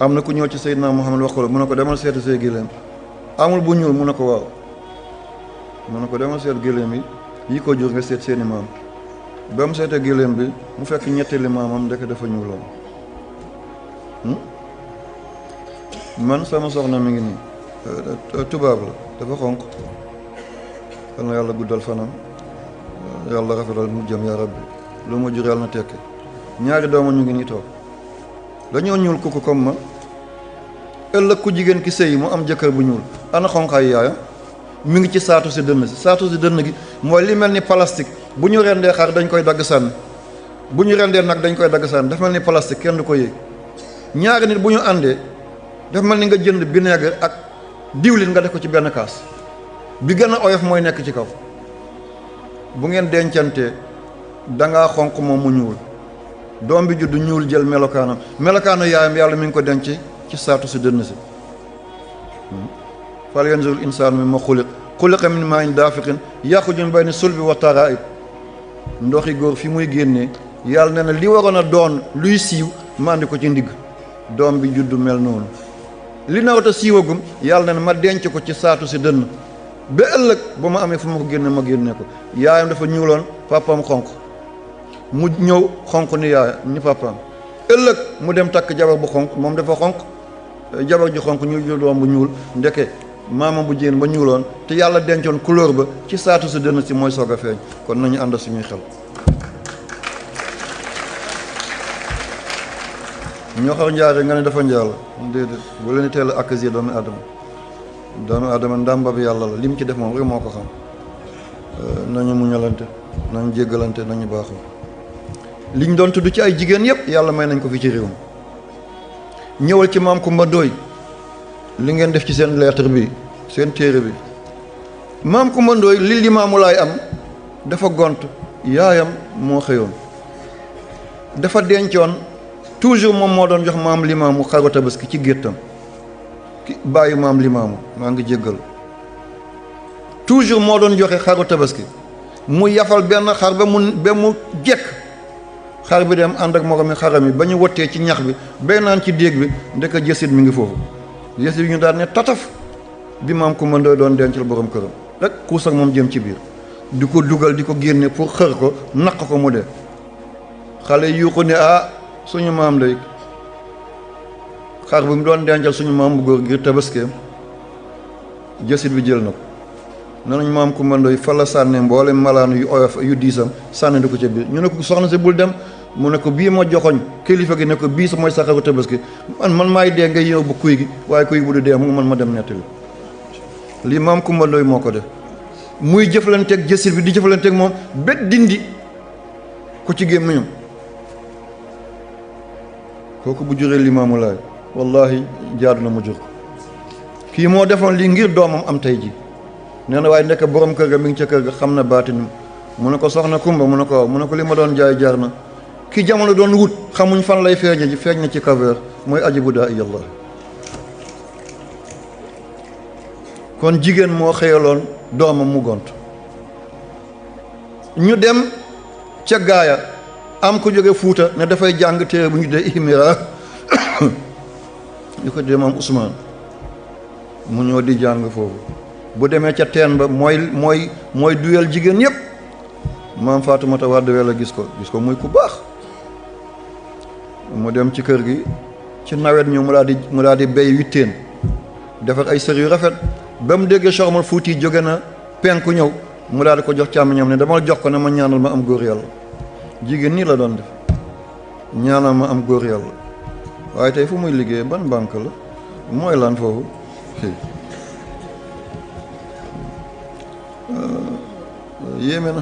am na ku ñëw ci Seydina Muhammad wax ko la mu ne ko demal seeti say géléem amul bu ñuul mu ne ko waaw mu ne ko demal seet géléem yi ko jur nga seet seeni maam ba mu seetee géléem bi mu fekk ñetteeli maamam ndeke dafa ñuuloon. man sama soxna mi ngi nii tubaab la dafa xonq yal na yàlla guddal fanam yàlla rafetal mu jëm yaa rabbi lu ma jur yàlla na tekke ñaari dooma ñu ngi nii toog dañoo ñuul kukku comme ma ëllëg ku jigéen ki sëy mu am jëkkër bu ñuul ana xonqaay yaayam mi ngi ci saatu si dënn gi mooy li mel ni plastique bu ñu rendee xar dañ koy dagg sànni bu ñu rendee nag dañ koy dagg sànni dafa mel ni plastique kenn du ko yéeg ñaari nit bu ñu àndee dafa mel ni nga jënd vinaigre ak diwlin nga def ko ci benn kaas bi gën a oyof mooy nekk ci kaw bu ngeen dencantee dangaa xonq moom mu ñuul doom bi juddu ñuul jël melokaanu yaayam yàlla mi ngi ko denc ci saatu si dënn si fal yanzuril insaanu mimma xuliqa min maa'in daafiqin yaxruju min bayni sulbi wa taraa'ib ndoxi góor fi muy génnee yàlla nee na li waroon a doon luy siiw ma andi ko ci ndigg doom bi juddu mel noonu li nawta siiwagum yàlla nee na ma denc ko ci saatu si dënn ba ëllëg ba ma amee fu ma ko génne ma génne ko yaayam dafa ñuuloon papaam xonq mu ñëw xonq ni yaaya ni papaam ëllëg mu dem takk jabar bu xonq moom dafa xonq jabar ju xonq ñu jël doom bu ñuul ndeke maamam bu jigéen ba ñuuloon te yàlla dencoon couleur ba ci saatu si dënn si mooy soog a feeñ kon nañu ànd suñuy xel ñoo xar njaare nga ne dafa njaal déedéet bu leen teel a accuser doomu adama ndàmba bi yàlla la lim ci def moom rek moo ko xam nañu muñalante nañu jéggalante nañu baaxoo liñ doon tudd ci ay jigéen yëpp yàlla may nañ ko fi ci réew mi ñëwal ci maam Kumba Ndooy li ngeen def ci seen lettre bi seen téere bi maam Kumba Ndooy li Limaamu Laay am dafa gont yaayam moo xëyoon dafa dencoon toujours moom moo doon jox maam limaamu xaru tabaski ci géttam ki bàyyi maam limaamu maa ngi jéggal toujours moo doon joxe xaru tabaski mu yafal benn xar ba mu jekk xar bi dem ànd ak moromi xaram yi ba ñu wottee ci ñax bi bay naan ci déeg bi ndeka jësit mi ngi foofu jësit bi ñu daal ne tataf bi maam ku mëndoo doon dencal borom këram rek kuus ak moom jëm ci biir di ko dugal di ko génne pour xër ko naq ko mu dee xale yuuxu ne suñu maam lay xar bi mu doon dencal suñu maam bu góor ngir tabaskeem jësit bi jël na ko ne nañ maam ku mëndoo fa la sànne mboole malaan yu oyof yu diisam sànni di ko ca biir ñu ne ko soxna si bul dem mu ne ko bii ma joxoñ kilifa gi ne ko bii sa mooy sa xaru tabaski man maay dee nga yow bu kuy gi waaye kuy bu du dee mu man ma dem nettali lii maam ku mëndoo moo ko def muy jëflanteeg jësit bi di jëflanteeg moom bet dindi ko ci gémmiñam kooku bu juree Limaamu Laay wallahi jaadu na mu jur ko kii moo defoon lii ngir doomam am tey ji nee na waaye ndekk borom kër ga mi ngi ca kër ga xam na baatin mu ne ko soxna Kumba mu ne ko waaw mu ne ko li ma doon jaay jaar na ki jamono doon wut xamuñ fan lay feeñe ji feeñ na ci kaveer mooy ajibu daa iyallah kon jigéen moo xëyaloon doomam mu gont ñu dem ca gaaya am ko jóge Fuuta ne dafay jàng téere bu ñu dee ihmira ñu ko dee maam Ousmane mu ñëw di jàng foofu bu demee ca teen ba mooy duyal jigéen yépp maam Faatumata Wàdd Wele gis ko muy ku baax mu dem ci kër gi ci nawet ñu mu daal di béy witteen defar ay sër yu rafet ba mu déggee Cheikh Omar Fuuti jóge na penku ñëw mu daal di ko jox càmmiñam ne dama jox ko ne ma ñaanal ma am góor yàlla jigéen nii la doon def ñaanal ma am góor yàlla waaye tey fu muy liggéey ban banque la mooy lan foofu yéeme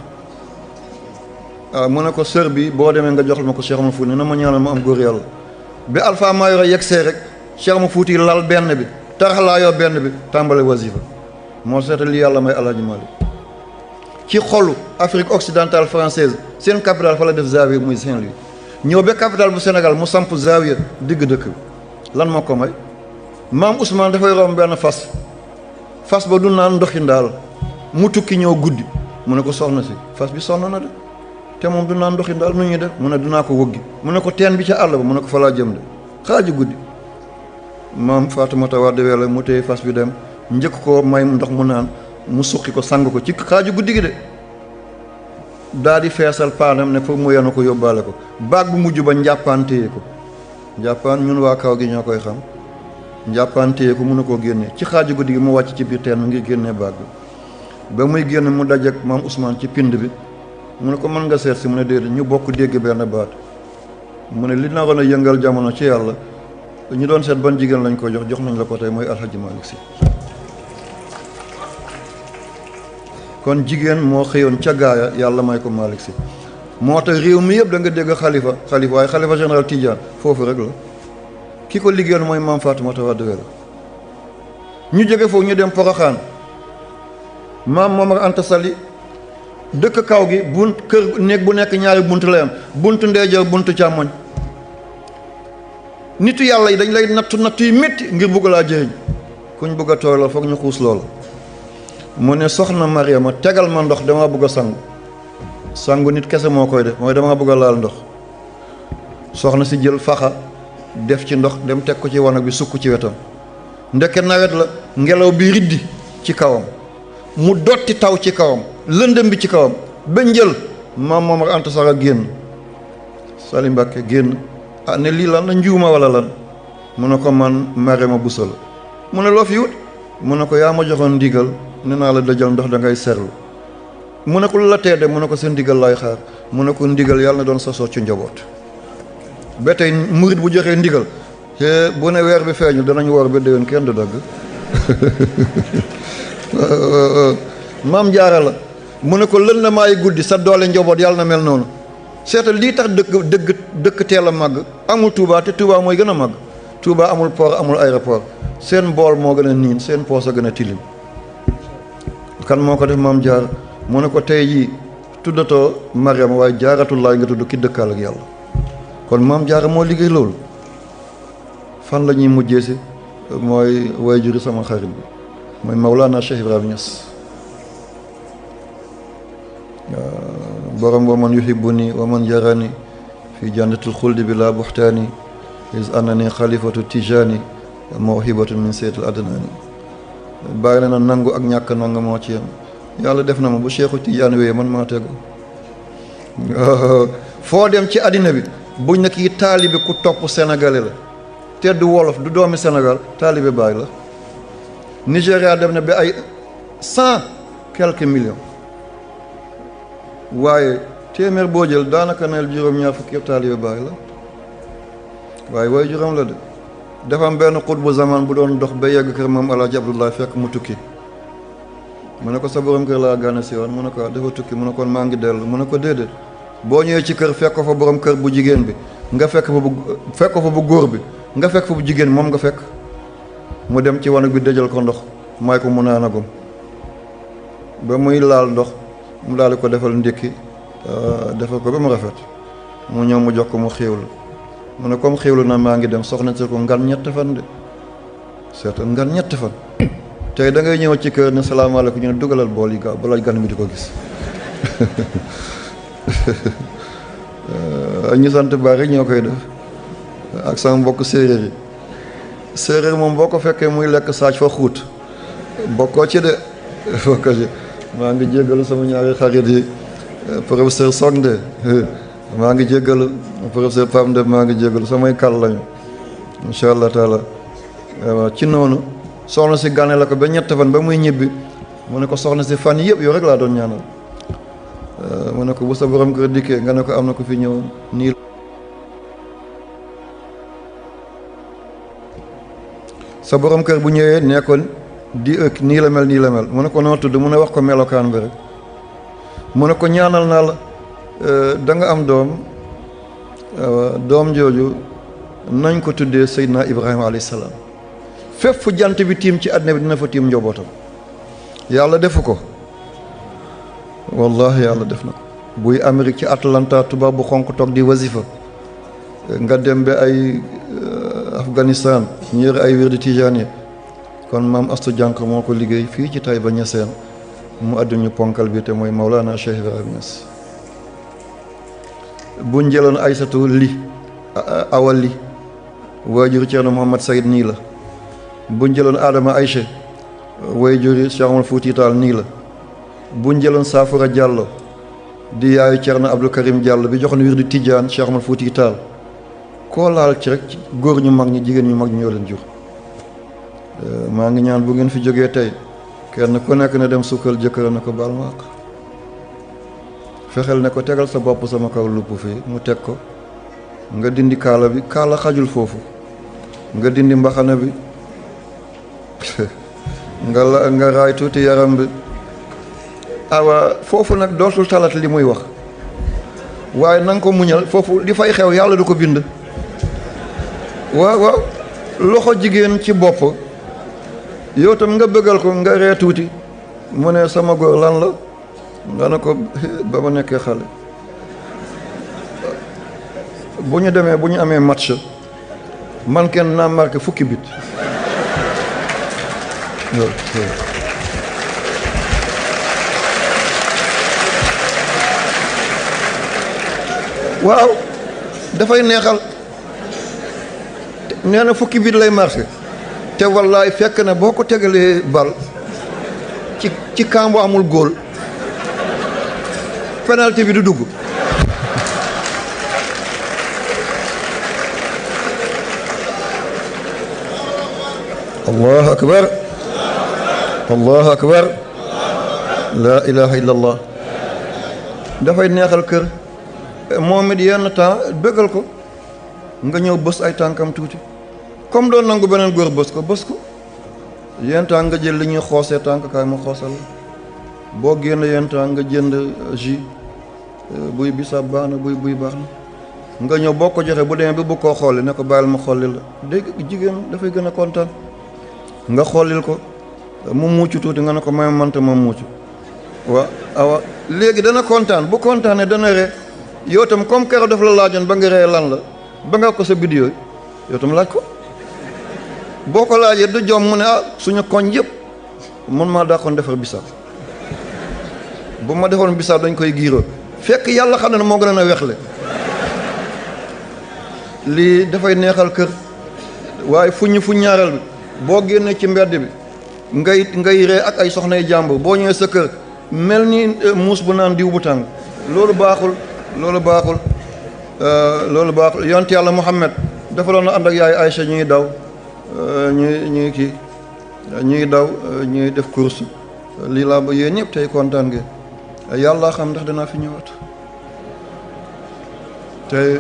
na mu ne ko sër bi boo demee nga joxal ma ko Cheikh Omar Fuuti ne na ma ñaanal ma am góor yàlla bi Alpha Mayoro yegsee rek Cheikh Omar Fuuti lal benn bi taraxlaayoo benn bi tàmbale wasifa moo seetal li yàlla may Alaaji Maalik ci xolu Afrique occidentale française seen capitale fa la def zawiya muy Saint-Louis ñëw ba capitale bu Sénégal mu samp zawiya digg dëkk bi lan moo ko may maam Ousmane dafay romb benn fas ba du naan ndoxi ndaal mu tukki ñëw guddi mu ne ko soxna si fas bi sonn na de te moom du naan ndoxi ndaal nu ñuy def mu ne dinaa ko wëggi mu ne ko teen bi ca àll ba mu ne ko fa laa jëm de xaaju guddi maam Faatumata Wàdd Wele mu téye fas bi dem njëkk ko may ndox mu naan mu suqi ko sang ko ci xaaju guddi gi de daa di feesal paanam ne foofu mu yenu ko yóbbaale ko baag bu mujj ba njàppaan téye ko njàppaan ñun waa kaw gi ñoo koy xam njàppaan téye ko mun na koo génne ci xaaju guddi gi mu wàcc ci biir teen mu ngir génnee baag bi ba muy génn mu dajeek maam Ousmane ci pind bi mu ne ko mën nga seet si mu ne déedéet ñu bokk dégg benn baat mu ne li naroon a yëngal jamono ci yàlla ñu doon seet ban jigéen lañ ko jox nañ la ko tey mooy Alhaji Malick Sy kon jigéen moo xëyoon ca gaaya yàlla may ko Malick Sy moo tax réew mi yëpp da nga dégg xalifa waaye xalifa général Tidiane foofu rek la ki ko liggéeyoon mooy maam Faatumata Wàdd Wele ñu jóge foofu ñu dem Poroxaan maam Momar Anta Sali dëkk kaw gi bunt kër néeg bu nekk ñaari bunt lay am buntu ndeyjoor buntu càmmoñ nitu yàlla yi dañ lay nattu yu métti ngir bugg laa jëriñ kuñ bëgg a tooy la foog ñu xuus loola mu ne soxna Mariama tegal ma ndox dama bëgg a sangu nit kese moo koy def mooy dama bëgg a laal ndox soxna si jël faxa def ci ndox dem teg ko ci wanag bi sukk ci wetam ndeke nawet la ngelaw bi riddi ci kawam mu dotti taw ci kawam lëndëm bi ci kawam ba njël maam Momar Anta Sali génn Sali Mbàkke génn ne lii lan la njuuma wala lan mu ne ko man Mariama Bousso la mu ne loo fi wut mu ne ko yaa ma joxoon ndigal ne naa la dajal ndox da ngay serlu mu ne ko lu la tee de mu ne ko seen ndigal laay xaar mu ne ko ndigal yàlla na doon sasoo ci njaboot ba tey murit bu joxee ndigal te bu ne weer bi feeñul danañ woor ba déwén kenn du dagg maam jaara la mu ne ko lën na maay guddi sa doole njaboot yàlla na mel noonu seetal lii tax dëkk teel a màgg amul Touba te Touba mooy gën a màgg Touba amul port amul aéroport seen bool moo gën a niin seen poos a gën a tilim kan moo ko def maam jaar mu ne ko tey jii tuddatoo Mariama waaye jaaratullaay nga tudd ki dëkkaal ak yàlla kon maam Jaara moo liggéey loolu. fan la ñuy mujjee si mooy waajuri sama xarit bi mooy Mawlana Cheikh Ibrahima Niass borom wa man yuhibbuni wa man yarani fi jannatil xuldi bi la buxtaani is annani xalifatu tijani mawhibatu min seetil adnani bàyyi na nangu ak ñàkk nangu moo ci yam yàlla def na ma bu Cheikhu Tidiane wéyee man maa tegu foo dem ci àddina bi buñ na kii taalibi ku topp sénégalais la te du wolof du doomi Sénégal taalibe Baay la. Nigéria dem na ba ay 100 quelques millions waaye téeméer boo jël daanaka neel juróom-ñaar fukki taalibe Baay la waaye way juróom la de. dafa am benn xutbu zaman bu doon dox ba yegg kër moom Alaaji Abdoulaye fekk mu tukki mu ne ko sa borom kër laa gane si woon mu ne ko dafa tukki mu ne kon maa ngi dellu mu ne ko déedéet boo ñëwee ci kër fekk ko fa borom kër bu jigéen bi nga fekk ko fa bu góor bi nga fekk fa bu jigéen moom nga fekk mu dem ci wanag bi dëjal ko ndox may ko mu naanagum ba muy laal ndox mu daal di ko defal ndékki defal ko ba mu rafet mu ñëw mu jox ko mu xéewlu mu ne comme xéewlu na maa ngi dem soxna si ko ngan ñett fan de seet ngan ñett fan tey da ngay ñëw ci kër ne salaamaaleykum ñu ne dugalal bool yi gaaw balaa gan mi di ko gis ñu sant bari ñoo koy def ak sama mbokk séeréer yi séeréer moom boo ko fekkee muy lekk saaj fa xuut bokkoo ci de bokkoo ci maa ngi jéggalu sama ñaari xarit yi professeur Songde maa ngi jéggalu professeur Pam de maa ngi jéggalu samay kàll lañu incha allah taala ci noonu soxna si gane la ko ba ñett fan ba muy ñibbi mu ne ko soxna si fan yëpp yow rek laa doon ñaanal mu ne ko bu sa borom kër dikkee nga ne ko am na ko fi ñëw nii sa borom kër bu ñëwee nee ko di ëkk nii la mel mu ne ko noo tudd mu ne wax ko melokaan bi rek mu ne ko ñaanal naa la da nga am doom jooju nañ ko tuddee Seydina Ibrahima alayhi salaam fépp fu jant bi tiim ci àddina bi dina fa tiim njobootam yàlla defu ko wallahi yàlla def na ko buy Amérique ci Atlanta tubaab bu xonq toog di wasifa nga dem ba ay Afghanistan ñu yore ay wirdi tijaani kon maam Astu Jànq moo ko liggéey fii ci Taïba Niassène mu àdduñu ponkal bi te mooy Mawlana Cheikh Ibrahima Niass buñ jëloon Aysatu li awa li waajur Ceerno Muhammad Sayid nii la buñ jëloon Adama Ayche waajur Cheikh Omar Fuuti Taal nii la buñ jëloon Saafara Diallo di yaayu Ceerno Abdou Karim Diallo bi joxoon wirdi Tijaan Cheikh Omar Fuuti Taal koo laal ci rek góor ñu mag ñi jigéen ñu mag ñi ñoo leen jur maa ngi ñaan bu ngeen fi jógee tey kenn ku nekk na dem sukkal jëkkër na ko baal ma àq fexeel ne ko tegal sa bopp sama kaw lupp fii mu teg ko nga dindi kaala bi kaala xajul foofu nga dindi mbaxana bi nga raay tuuti yaram bi awa foofu nag dootul talat li muy wax waaye na nga ko muñal foofu li fay xew yàlla du ko bind waaw loxo jigéen ci bopp yow tam nga bëggal ko nga ree tuuti mu ne sama góor lan la nga ne ko ba ma nekkee xale bu ñu demee bu ñu amee match man kenn naa marqué fukki bit waaw dafay neexal nee na fukki bit lay marqué te wallaay fekk na boo ko tegalee bal ci camp amul góol penalty bi du dugg allahu akbar allahu akbar la ilaha illallah dafay neexal kër moom it yenn temps bëggal ko nga ñëw bës ay tànkam tuuti comme doon nangu beneen góor bës ko yenn temps nga jël li ñuy xoosee tànk kaay ma xoosal boo génn yenn temps nga jënd jus buy bisaab baax na buy baax na nga ñëw boo ko joxee bu demee bi bu koo xolli ne ko bàyyil ma xollil la dégg jigéen dafay gën a kontaan nga xollil ko mu mucc tuuti nga ne ko may mante ma mucc waa awa léegi dana kontaan bu kontaanee dana ree yow tam comme keroog daf la laajoon ba nga ree lan la ba nga ko sa vidéo yow tam laaj ko boo ko laajee du jom mu ne suñu koñ yëpp man maa daa koon defar bisaab bu ma defoon bisaab dañ koy giiroo fekk yàlla xam ne moo gën a wexle lii dafay neexal kër waaye fu ñaareel bi boo génnee ci mbedd bi ngay ree ak ay soxnay jàmbur boo ñëwee sa kër mel ni muus bu naan diw bu tàng loolu baaxul yonent yàlla Muhammad dafa doon ànd ak yaay Aïcha ñuy daw ñuy def course lii laa ba yéen ñëpp tey kontaan ngeen yàlla xam ndax danaa fi ñëwaat tey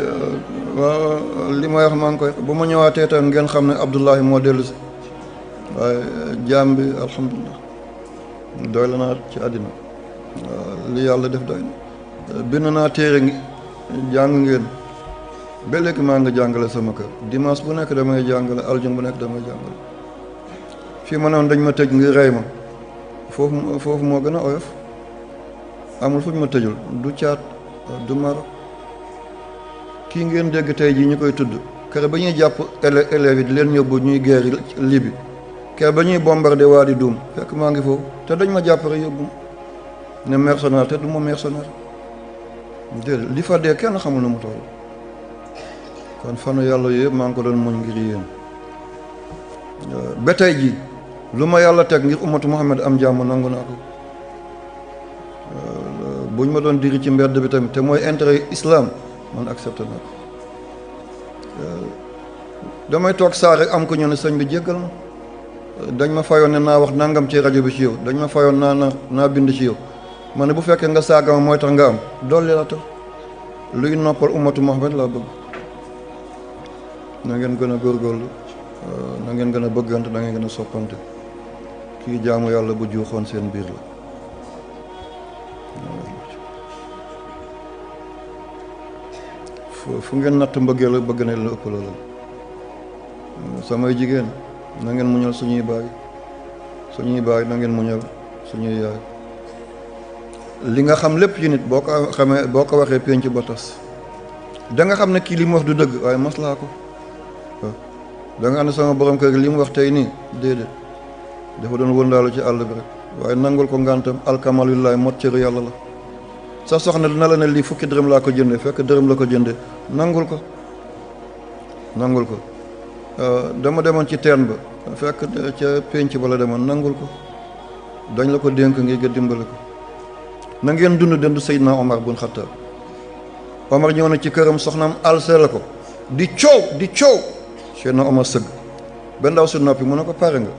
li may wax maa ngi koy bu ma ñëwaatee tam ngeen xam ne Abdullahi moo dellu si waaye jaam bi alhamdulilah doy la naa ci àddina li yàlla def doy na bind naa téere ngi jàng ngeen ba léegi maa nga jàngale sama kër dimanche bu nekk damay jàngale aljum bu nekk damay jàngale fii ma noon dañ ma tëj ngir rey ma foofu moo gën a oyof amul fu ñu ma tëjul du caat du maro kii ngeen dégg tey jii ñu koy tudd kere ba ñuy jàpp élèves yi di leen yóbbu ñuy guerre Libye kere ba ñuy bombardé waa di duum fekk maa ngi foofu te dañ ma jàpp rek yóbbu ne mercenaire te du ma mercenaire déedéet li fa dee kenn xamul na mu toll kon fanu yàlla yëpp maa ngi ko doon muñ ngir yéen ba tey ji lu ma yàlla teg ngir ummatu Muhammad am jàmm nangu naa ko buñ ma doon diri ci mbedd bi tamit te mooy intérêt islam man accepté naa ko damay toog saa rek am ko ñu ne sëñ bi jéggal ma dañ ma fayoon ne naa wax nangam ci rajo bi ci yow dañ ma fayoon naa bind ci yow ma ne bu fekkee nga saaga ma mooy tax nga am dolli la tax luy noppal ummatu Muhammad laa bëgg na ngeen gën a góorgóorlu na ngeen gën a bëggante na ngeen gën a soppante kii jaamu yàlla bu juuxoon seen biir la fu ngeen natt mbëggee la bëgg na la ëpp la samay jigéen na ngeen muñal suñuy baay na ngeen muñal suñuy yaay li nga xam lépp ci nit boo ko xamee boo ko waxee penc ba tas da nga xam ne kii li mu wax du dëgg waaye maslaa ko da nga xam ne sama borom kër gi li mu wax tey nii déedéet dafa doon wëndaalu ci àll bi rek waaye nangul ko ngantam alkamalullahi mot cëru yàlla la sa soxna dina la ne lii fukki dërëm laa ko jënde fekk dërëm la ko jënde nangul ko dama demoon ci teen ba fekk ca penc ba la demoon nangul ko dañ la ko dénk ngir nga dimbali ko na ngeen dund dendu Seydina Omar bun Xattaab Omar ñëw na ci këram soxnaam alsele ko di coow Seydina Omar sëgg ba ndaw si noppi mu ne ko pare nga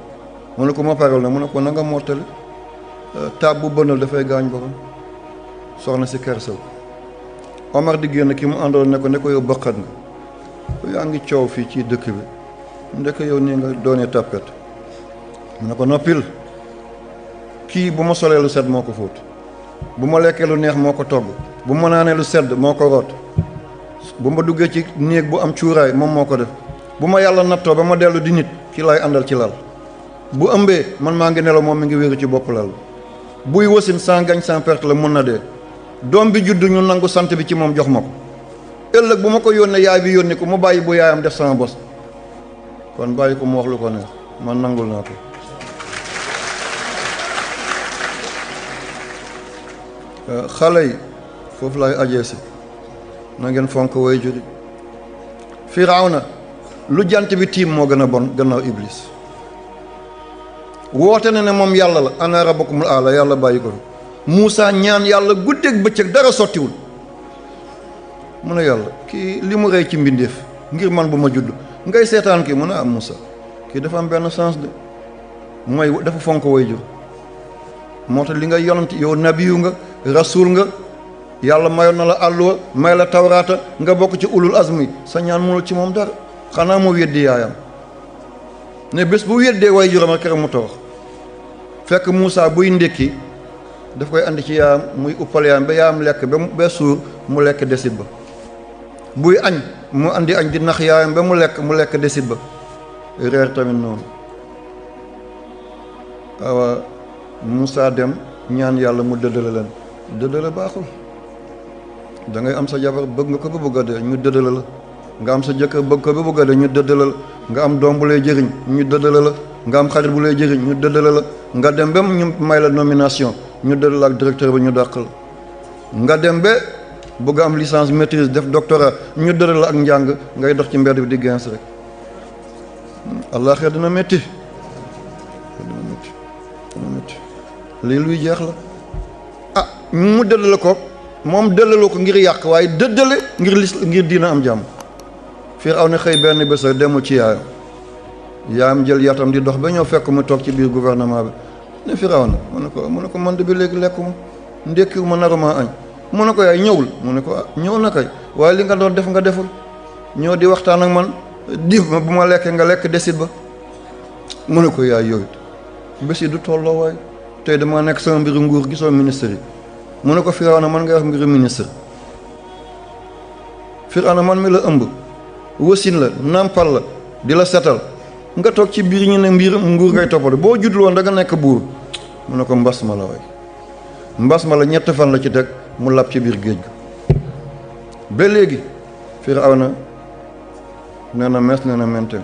mu ne ko ma parel na mu ne ko na nga mottali taab bu bënal dafay gaañ borom soxna si kersaw Omar di génn ki mu àndoon ne ko yow bëqat nga yaa ngi coow fii ci dëkk bi ndek yow nii nga doonee tàppet mu ne ko noppil kii bu ma solee lu set moo ko fóot bu ma lekkee lu neex moo ko togg bu ma naanee lu sedd moo ko root bu ma duggee ci néeg bu am cuuraay moom moo ko def bu ma yàlla nattoo ba ma dellu di nit ki laay àndal ci lal bu ëmbee man maa ngi nelaw moom mi ngi wéeru ci bopp lal buy wasin sans gagne sans perte la mun na dee doom bi juddu ñu nangu sant bi ci moom jox ma ko ëllëg bu ma ko yónnee yaay bi yónni ko mu bàyyi bu yaayam def sama bos kon bàyyi ko mu wax lu ko neex man nangul naa ko xale yi foofu lay ajee si na ngeen fonk way juri Firawna lu jant bi tiim moo gën a bon gannaaw Iblis woote na ne moom yàlla la ana rabbukumul aala yàlla bàyyi ko fi Muusa ñaan yàlla guddeeg bëccëg dara sottiwul mu ne yàlla kii li mu rey ci mbindeef ngir man bu ma judd ngay seetaan kii mu ne am Muusa kii dafa am benn sens de mooy dafa fonk way jur moo tax li nga yonent yow nabiyu nga rasul nga yàlla mayoon na la àlluwa may la tawraata nga bokk ci ulul azmi sa ñaan mënul ci moom dara xanaa mu weddi yaayam ne bés bu weddee way juram ak keroog mu torox fekk Muusa buy ndékki daf koy andi ci yaayam muy uppal yaayam ba yaayam lekk ba suur mu lekk desit ba buy añ mu andi añ di nax yaayam ba mu lekk desit ba reer tamit noonu awa Muusa dem ñaan yàlla mu dëddale leen dëddale baaxul da ngay am sa jabar bëgg nga ko ba bëgg a dee ñu dëddale la nga am sa jëkkër bëgg ko ba bëgg a de ñu dëddale la, nga am doom bu lay jëriñ ñu dëddale la, nga am xarit bu lay jëriñ ñu dëddale la, nga dem ba ñu may la nomination ñu dëddale ak directeur ba ñu dàq la, nga dem ba bëgg am licence maîtrise def doctorat ñu dëddale la ak njàng ngay dox ci mbedd bi di gens rek. àllaaxira dina métti lii luy jeex la. ah mu dëddale ko moom dëddale ko ngir yàq waaye dëddale ngir diina am jàmm. Firawna xëy benn bés rek demul ci yaayam jël yatam di dox ba ñëw fekk mu toog ci biir gouvernement bi ne Firawna mu ne ko man de bi léegi lekkuma ndékkiwuma naruma añ mu ne ko yaay ñëwul mu ne ko ñëw na kay waaye li nga doon def nga deful ñëw di waxtaan ak man diif ma bu ma lekkee nga lekk desit ba mu ne ko yaay yow it bés yi du tolloo waaye tey dama nekk sama mbiru nguur gisoo ministre yi mu ne ko Firawna man ngay wax mbiru ministre Firawna man mi la ëmb wasin la nampal la di la setal nga toog ci biir ñu ne mbir nguur ngay toppatoo boo juddul woon da nga nekk buur mu ne ko mbas ma la waay mbas ma la 7 fan la ci teg mu lab ci biir géej gi ba léegi Firawna nee na mes nee na mente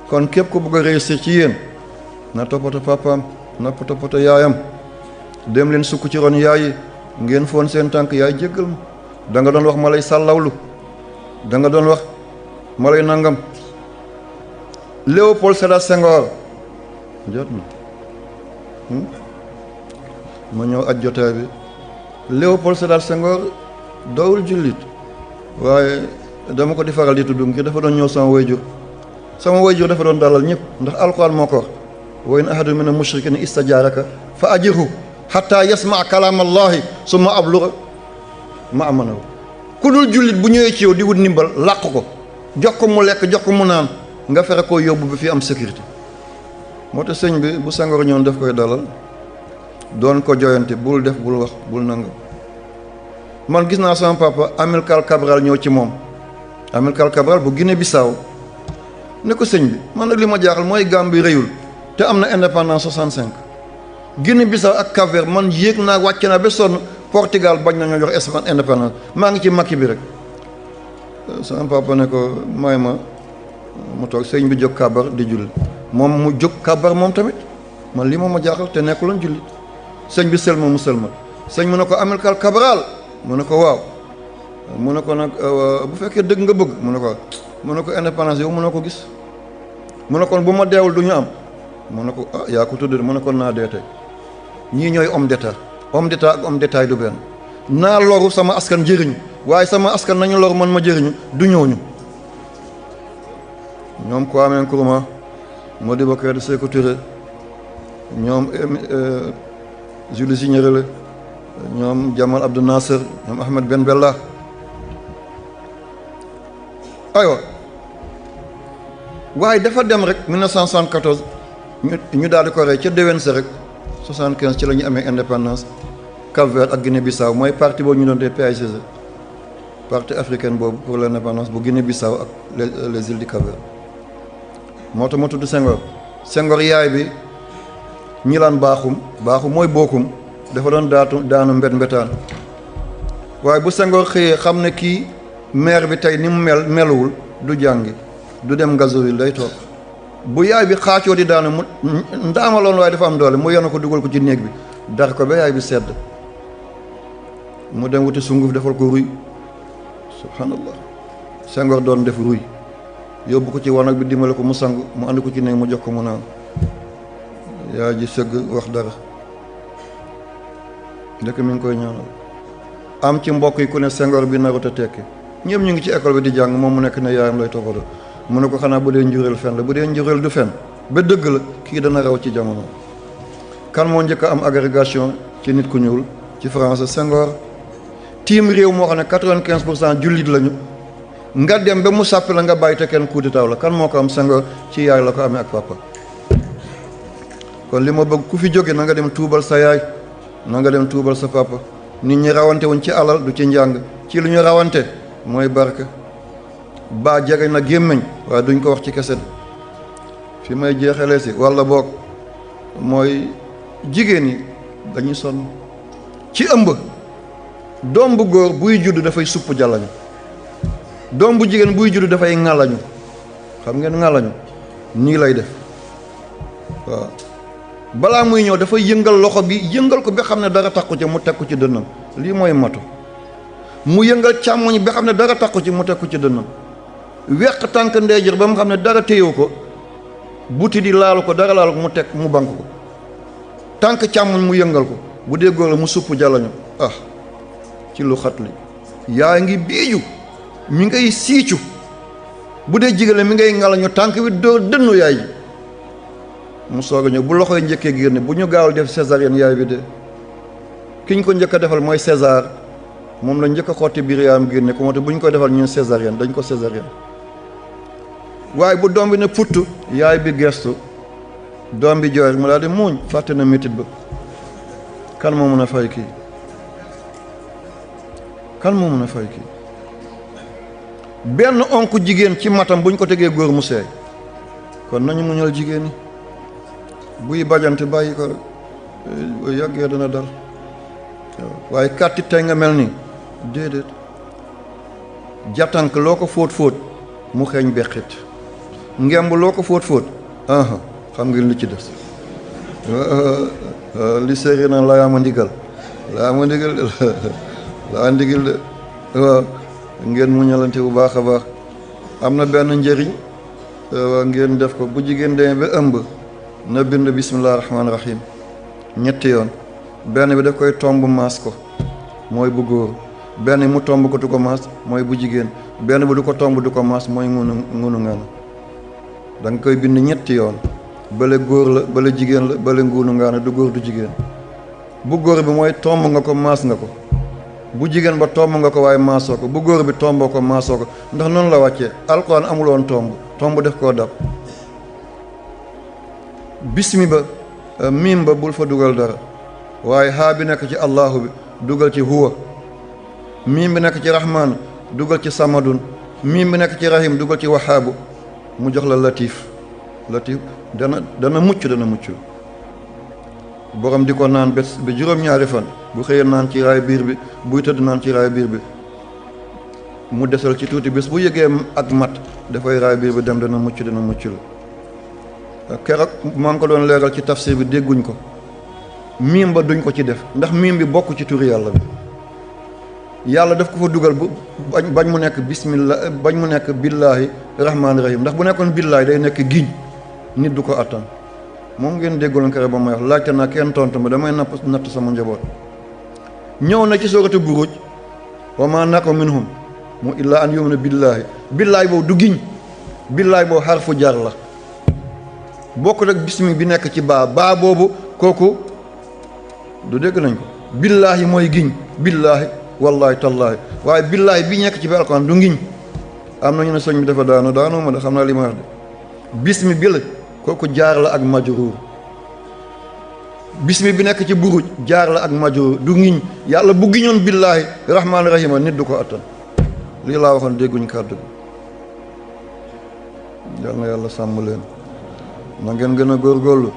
kon képp ku bëgg a réussir ci yéen na toppatoo papaam na toppatoo yaayam dem leen sukk ci ron yaay ngeen foon seen tànk yaay jéggal ma da nga doon wax ma lay sàllawlu da nga doon wax ma lay nangam. Léopold Sédar Senghor jot na ma ñëw aj jotaay bi. Léopold Sédar Senghor dawul jullit waaye dama ko di faral di tudd ngir dafa doon ñëw sama wayjur dafa doon dalal ñëpp ndax alquran moo ko wax wa in ahadun mina mushrikiina istajaaraka fa ajirhu hatta yasmaa kalaam allahi summa ablugha ma'manahu. ku dul jullit bu ñëwee ci yow di wut ndimbal làq ko jox ko mu lekk jox ko mu naan nga fexe koo yóbbu bi fi am sécurité. moo tax sëñ bi bu Senghor ñoon daf koy dalal doon ko joyante bul def bul wax bul nangam. man gis naa sama papa Amilcar Cabral ñëw ci moom Amilcar Cabral bu Guinée Bissau ne ko sëñ bi man nag li ma jaaxal mooy Gambie rëyul te am na indépendance 65 Guinée Bissau ak Cap-Vert man yéeg naa wàcc naa ba sonn Portugal bañ nañoo jox Espagne indépendance maa ngi ci makki bi rek. sama papa ne ko may ma mu toog sëñ bi jóg kabar di julli moom mu jóg kabar moom tamit man lii moom ma jaaxal te nekkuloon julli sëñ bi sëlma mu sëlma sëñ mu ne ko Amilcar Cabral mu ne ko waaw mu ne ko nag bu fekkee dëgg nga bëgg mu ne ko indépendance yow mu ne ko gis mu ne kon bu ma deewul du ñu am mu ne ko yaa ko tudd mu ne ko naa dee tey ñii ñooy homme d'état ak homme d'état du benn naa loru sama askan jëriñu waaye sama askan nañu loru man ma jëriñu du ñooñu ñoom Kwame Nkrumah Modibo Keïta Sékou Touré ñoom Julius Nyerere ñoom Jamal Abdel Nasser ñoom Ahmed Ben Bella aywa waaye dafa dem rek 1974 ñu daal di ko rey ca déwén sa rek 75 ci la ñu amee indépendance Cap-Vert ak Guinée-Bissau mooy parti boobu ñu doon dee PAIGC parti africaine boobu pour l'indépendance bu Guinée-Bissau ak les îles du Cap-Vert moo tax ma tudd Senghor yaay bi ñi laan baaxum mooy bokkum dafa doon daanu mbetaan waaye bu Senghor xëyee xam ne kii maire bi tey ni mu meluwul du jàngi du dem Ngazobil day toog bu yaay bi xaacoo di daanu mu ndaamaloon waaye dafa am doole mu yenu ko dugal ko ci néeg bi dar ko ba yaay bi sedd mu dem wuti sunguf defal ko ruy subhanallah Senghor doon def ruy yóbbu ko ci wanag bi dimbale ko mu sangu mu andi ko ci néeg mu jox ko mu naan yaay ji sëgg wax dara ndekk mi ngi koy ñaanal am ci mbokk yi ku ne Senghor bi narut a tekki ñëpp ñu ngi ci école bi di jàng moom mu nekk ne yaayam lay toppatoo mu ne ko xanaa bu dee njureel fen la bu dee njureel du fen ba dëgg la kii dana raw ci jamono. kan moo njëkk a am agrégation ci nit ku ñuul ci France Senghor tiim réew moo xam ne 95% jullit lañu nga dem ba mu sàppi la nga bàyyi te kenn coup d'état la kan moo ko am Senghor ci yaay la ko amee ak papa. kon li ma bëgg ku fi jóge na nga dem tuubal sa yaay na nga dem tuubal sa papa nit ñi rawante wuñ ci alal du ci njàng ci lu ñu rawante mooy barke baa jege na gémmiñ waaye duñ ko wax ci keset fi may jeexalee si walla boog mooy jigéen ñi dañuy sonn ci ëmb doom bu góor buy judd dafay supp jàllañu doom bu jigéen buy juddu dafay ŋalañu, xam ngeen ŋalañu nii lay def waaw balaa muy ñëw dafay yëngal loxo bi yëngal ko ba xam ne dara takku ci mu teg ko ci dënnam, lii mooy matu. mu yëngal càmmoñ ba xam ne dara takku ci mu teg ko ci dënnam, weq tànk ndeyjoor ba mu xam ne dara téyewu ko, buti di laalu ko dara laalu ko mu teg mu bank ko, tànk càmmoñ mu yëngal ko, bu dee góor la mu supp jalañu ci lu xat li yaa ngi biiju mi ngay siicu, bu dee jigéen la mi ngay ngalañu tànk bi doo dënnu yaay ji mu soog a ñëw. bu loxoy njëkkee génne bu ñu gaawal def césarienne yaay bi de kiñ ko njëkk a defal mooy César, moom la njëkk a xotti biir yaayam génne ko moo tax bu ñu koy defal ñun césarienne dañ ko césarienne. waaye bu doom bi ne putt yaay bi gestu doom bi jooy mu daal di muuñ fàtte na métit ba. kan moo mën a fay kii? kan moo mën a fay kii? benn onk jigéen ci matam buñ ko tegee góor mu seey. kon nañu muñal jigéen ñi buy bajante bàyyi ko yàggee dana dal waaye kàtti tey nga mel ni déedéet. jatank loo ko fóot fóot mu xeeñ beqit, ngemb loo ko fóot fóot xam ngeen li ci des. li séeréer na laa ma ndigal laa ndigal de waaw ngeen muñalante bu baax a baax. am na benn njëriñ ngeen def ko bu jigéen demee ba ëmb na bind bismillah rahmaani rahim ñetti yoon, benn bi daf koy tomb maas ko mooy bu góor, benn mu tomb ko du ko maas mooy bu jigéen, benn bi du ko tomb du ko maas mooy ngunu ngana. da nga koy bind ñetti yoon, bële góor la bële jigéen la bële ngunu ngaana du góor du jigéen. bu góor bi mooy tomb nga ko maas nga ko, bu jigéen ba tomb nga ko waaye maasoo ko, bu góor bi tomboo ko maasoo ko, ndax noonu la wàccee. alquran amuloon tomb def koo dab. bismi ba miim ba bul fa dugal dara, waaye haa bi nekk ci allahu bi dugal ci huwa, miim bi nekk ci rahmaan dugal ci samadun, miim bi nekk ci rahim dugal ci wahaabu, mu jox la latif dana mucc borom di ko naan ba juróom-ñaari fan, bu xëyee naan ci raay biir bi, buy tëdd naan ci raay biir bi, mu desal ci tuuti bés bu yëgee ak mat dafay raay biir bi dem dana mucc la. keroog maa ngi ko doon leeral ci tafsir bi dégguñ ko, miim ba duñ ko ci def ndax miim bi bokk ci turi yàlla bi. yàlla daf ko fa dugal bu bañ mu nekk bismillah, bañ mu nekk billaahi rahmaani rahim, ndax bu nekkoon billaahi day nekk giñ, nit du ko attan. moom ngeen déggoon kere ba may wax laajte naa kenn tontu ma damay natt sama njaboot. ñëw na ci sooratu buruj wa maa naqamu minhum mu illaa an yu'minu billaahi boobu du giñ, billaahi boobu xarfu jar la, bokkut ak bismi bi nekk ci baa boobu kooku du dégg nañ ko. billaahi mooy giñ, billaahi wallaahi tallaahi, waaye billaahi bi nekk ci bi alquran du ngiñ. am na ñu ne sëñ bi dafa daanu ma de xam naa li ma wax de. bismi bi la kooku jaar la ak majruur, bismi bi nekk ci buruj jaar la ak majruur du ngiñ. yàlla bu giñoon billaahi rahmaani rahima nit du ko attan. lii laa waxoon dégguñ kàddu gi. yal na yàlla sàmm leen, na ngeen gën a góorgóorlu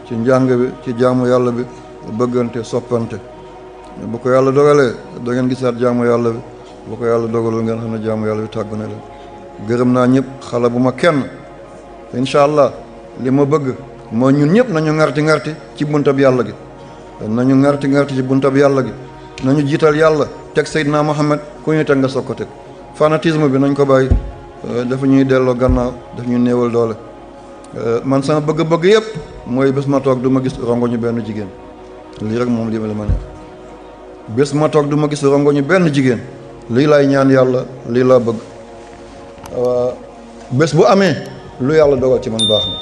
ci njàng bi, ci jaamu yàlla bi, bëggante soppante. bu ko yàlla dogalee da ngeen gisaat jaamu yàlla bi, bu ko yàlla dogalul ngeen xam ne jaamu yàlla bi tàggu na leen. gërëm naa ñëpp, xala bu ma kenn. incha allah li ma bëgg mooy ñun ñëpp nañu ŋarti ci buntab yàlla gi, nañu ŋarti ci buntab yàlla gi, nañu jiital yàlla teg Seydina Muhammad ku ñu teg nga soog ko teg. fanatisme bi nañ ko bàyyi, dafa ñuy delloo gannaaw, dafa ñuy néewal doole. man sama bëgg-bëgg yëpp mooy bés ma toog du ma gis rongoñu benn jigéen, lii rek moom lii ma neex. bés ma toog du ma gis rongoñu benn jigéen, lii laay ñaan yàlla, lii laa bëgg. bés bu amee lu yàlla dogal ci man baax na.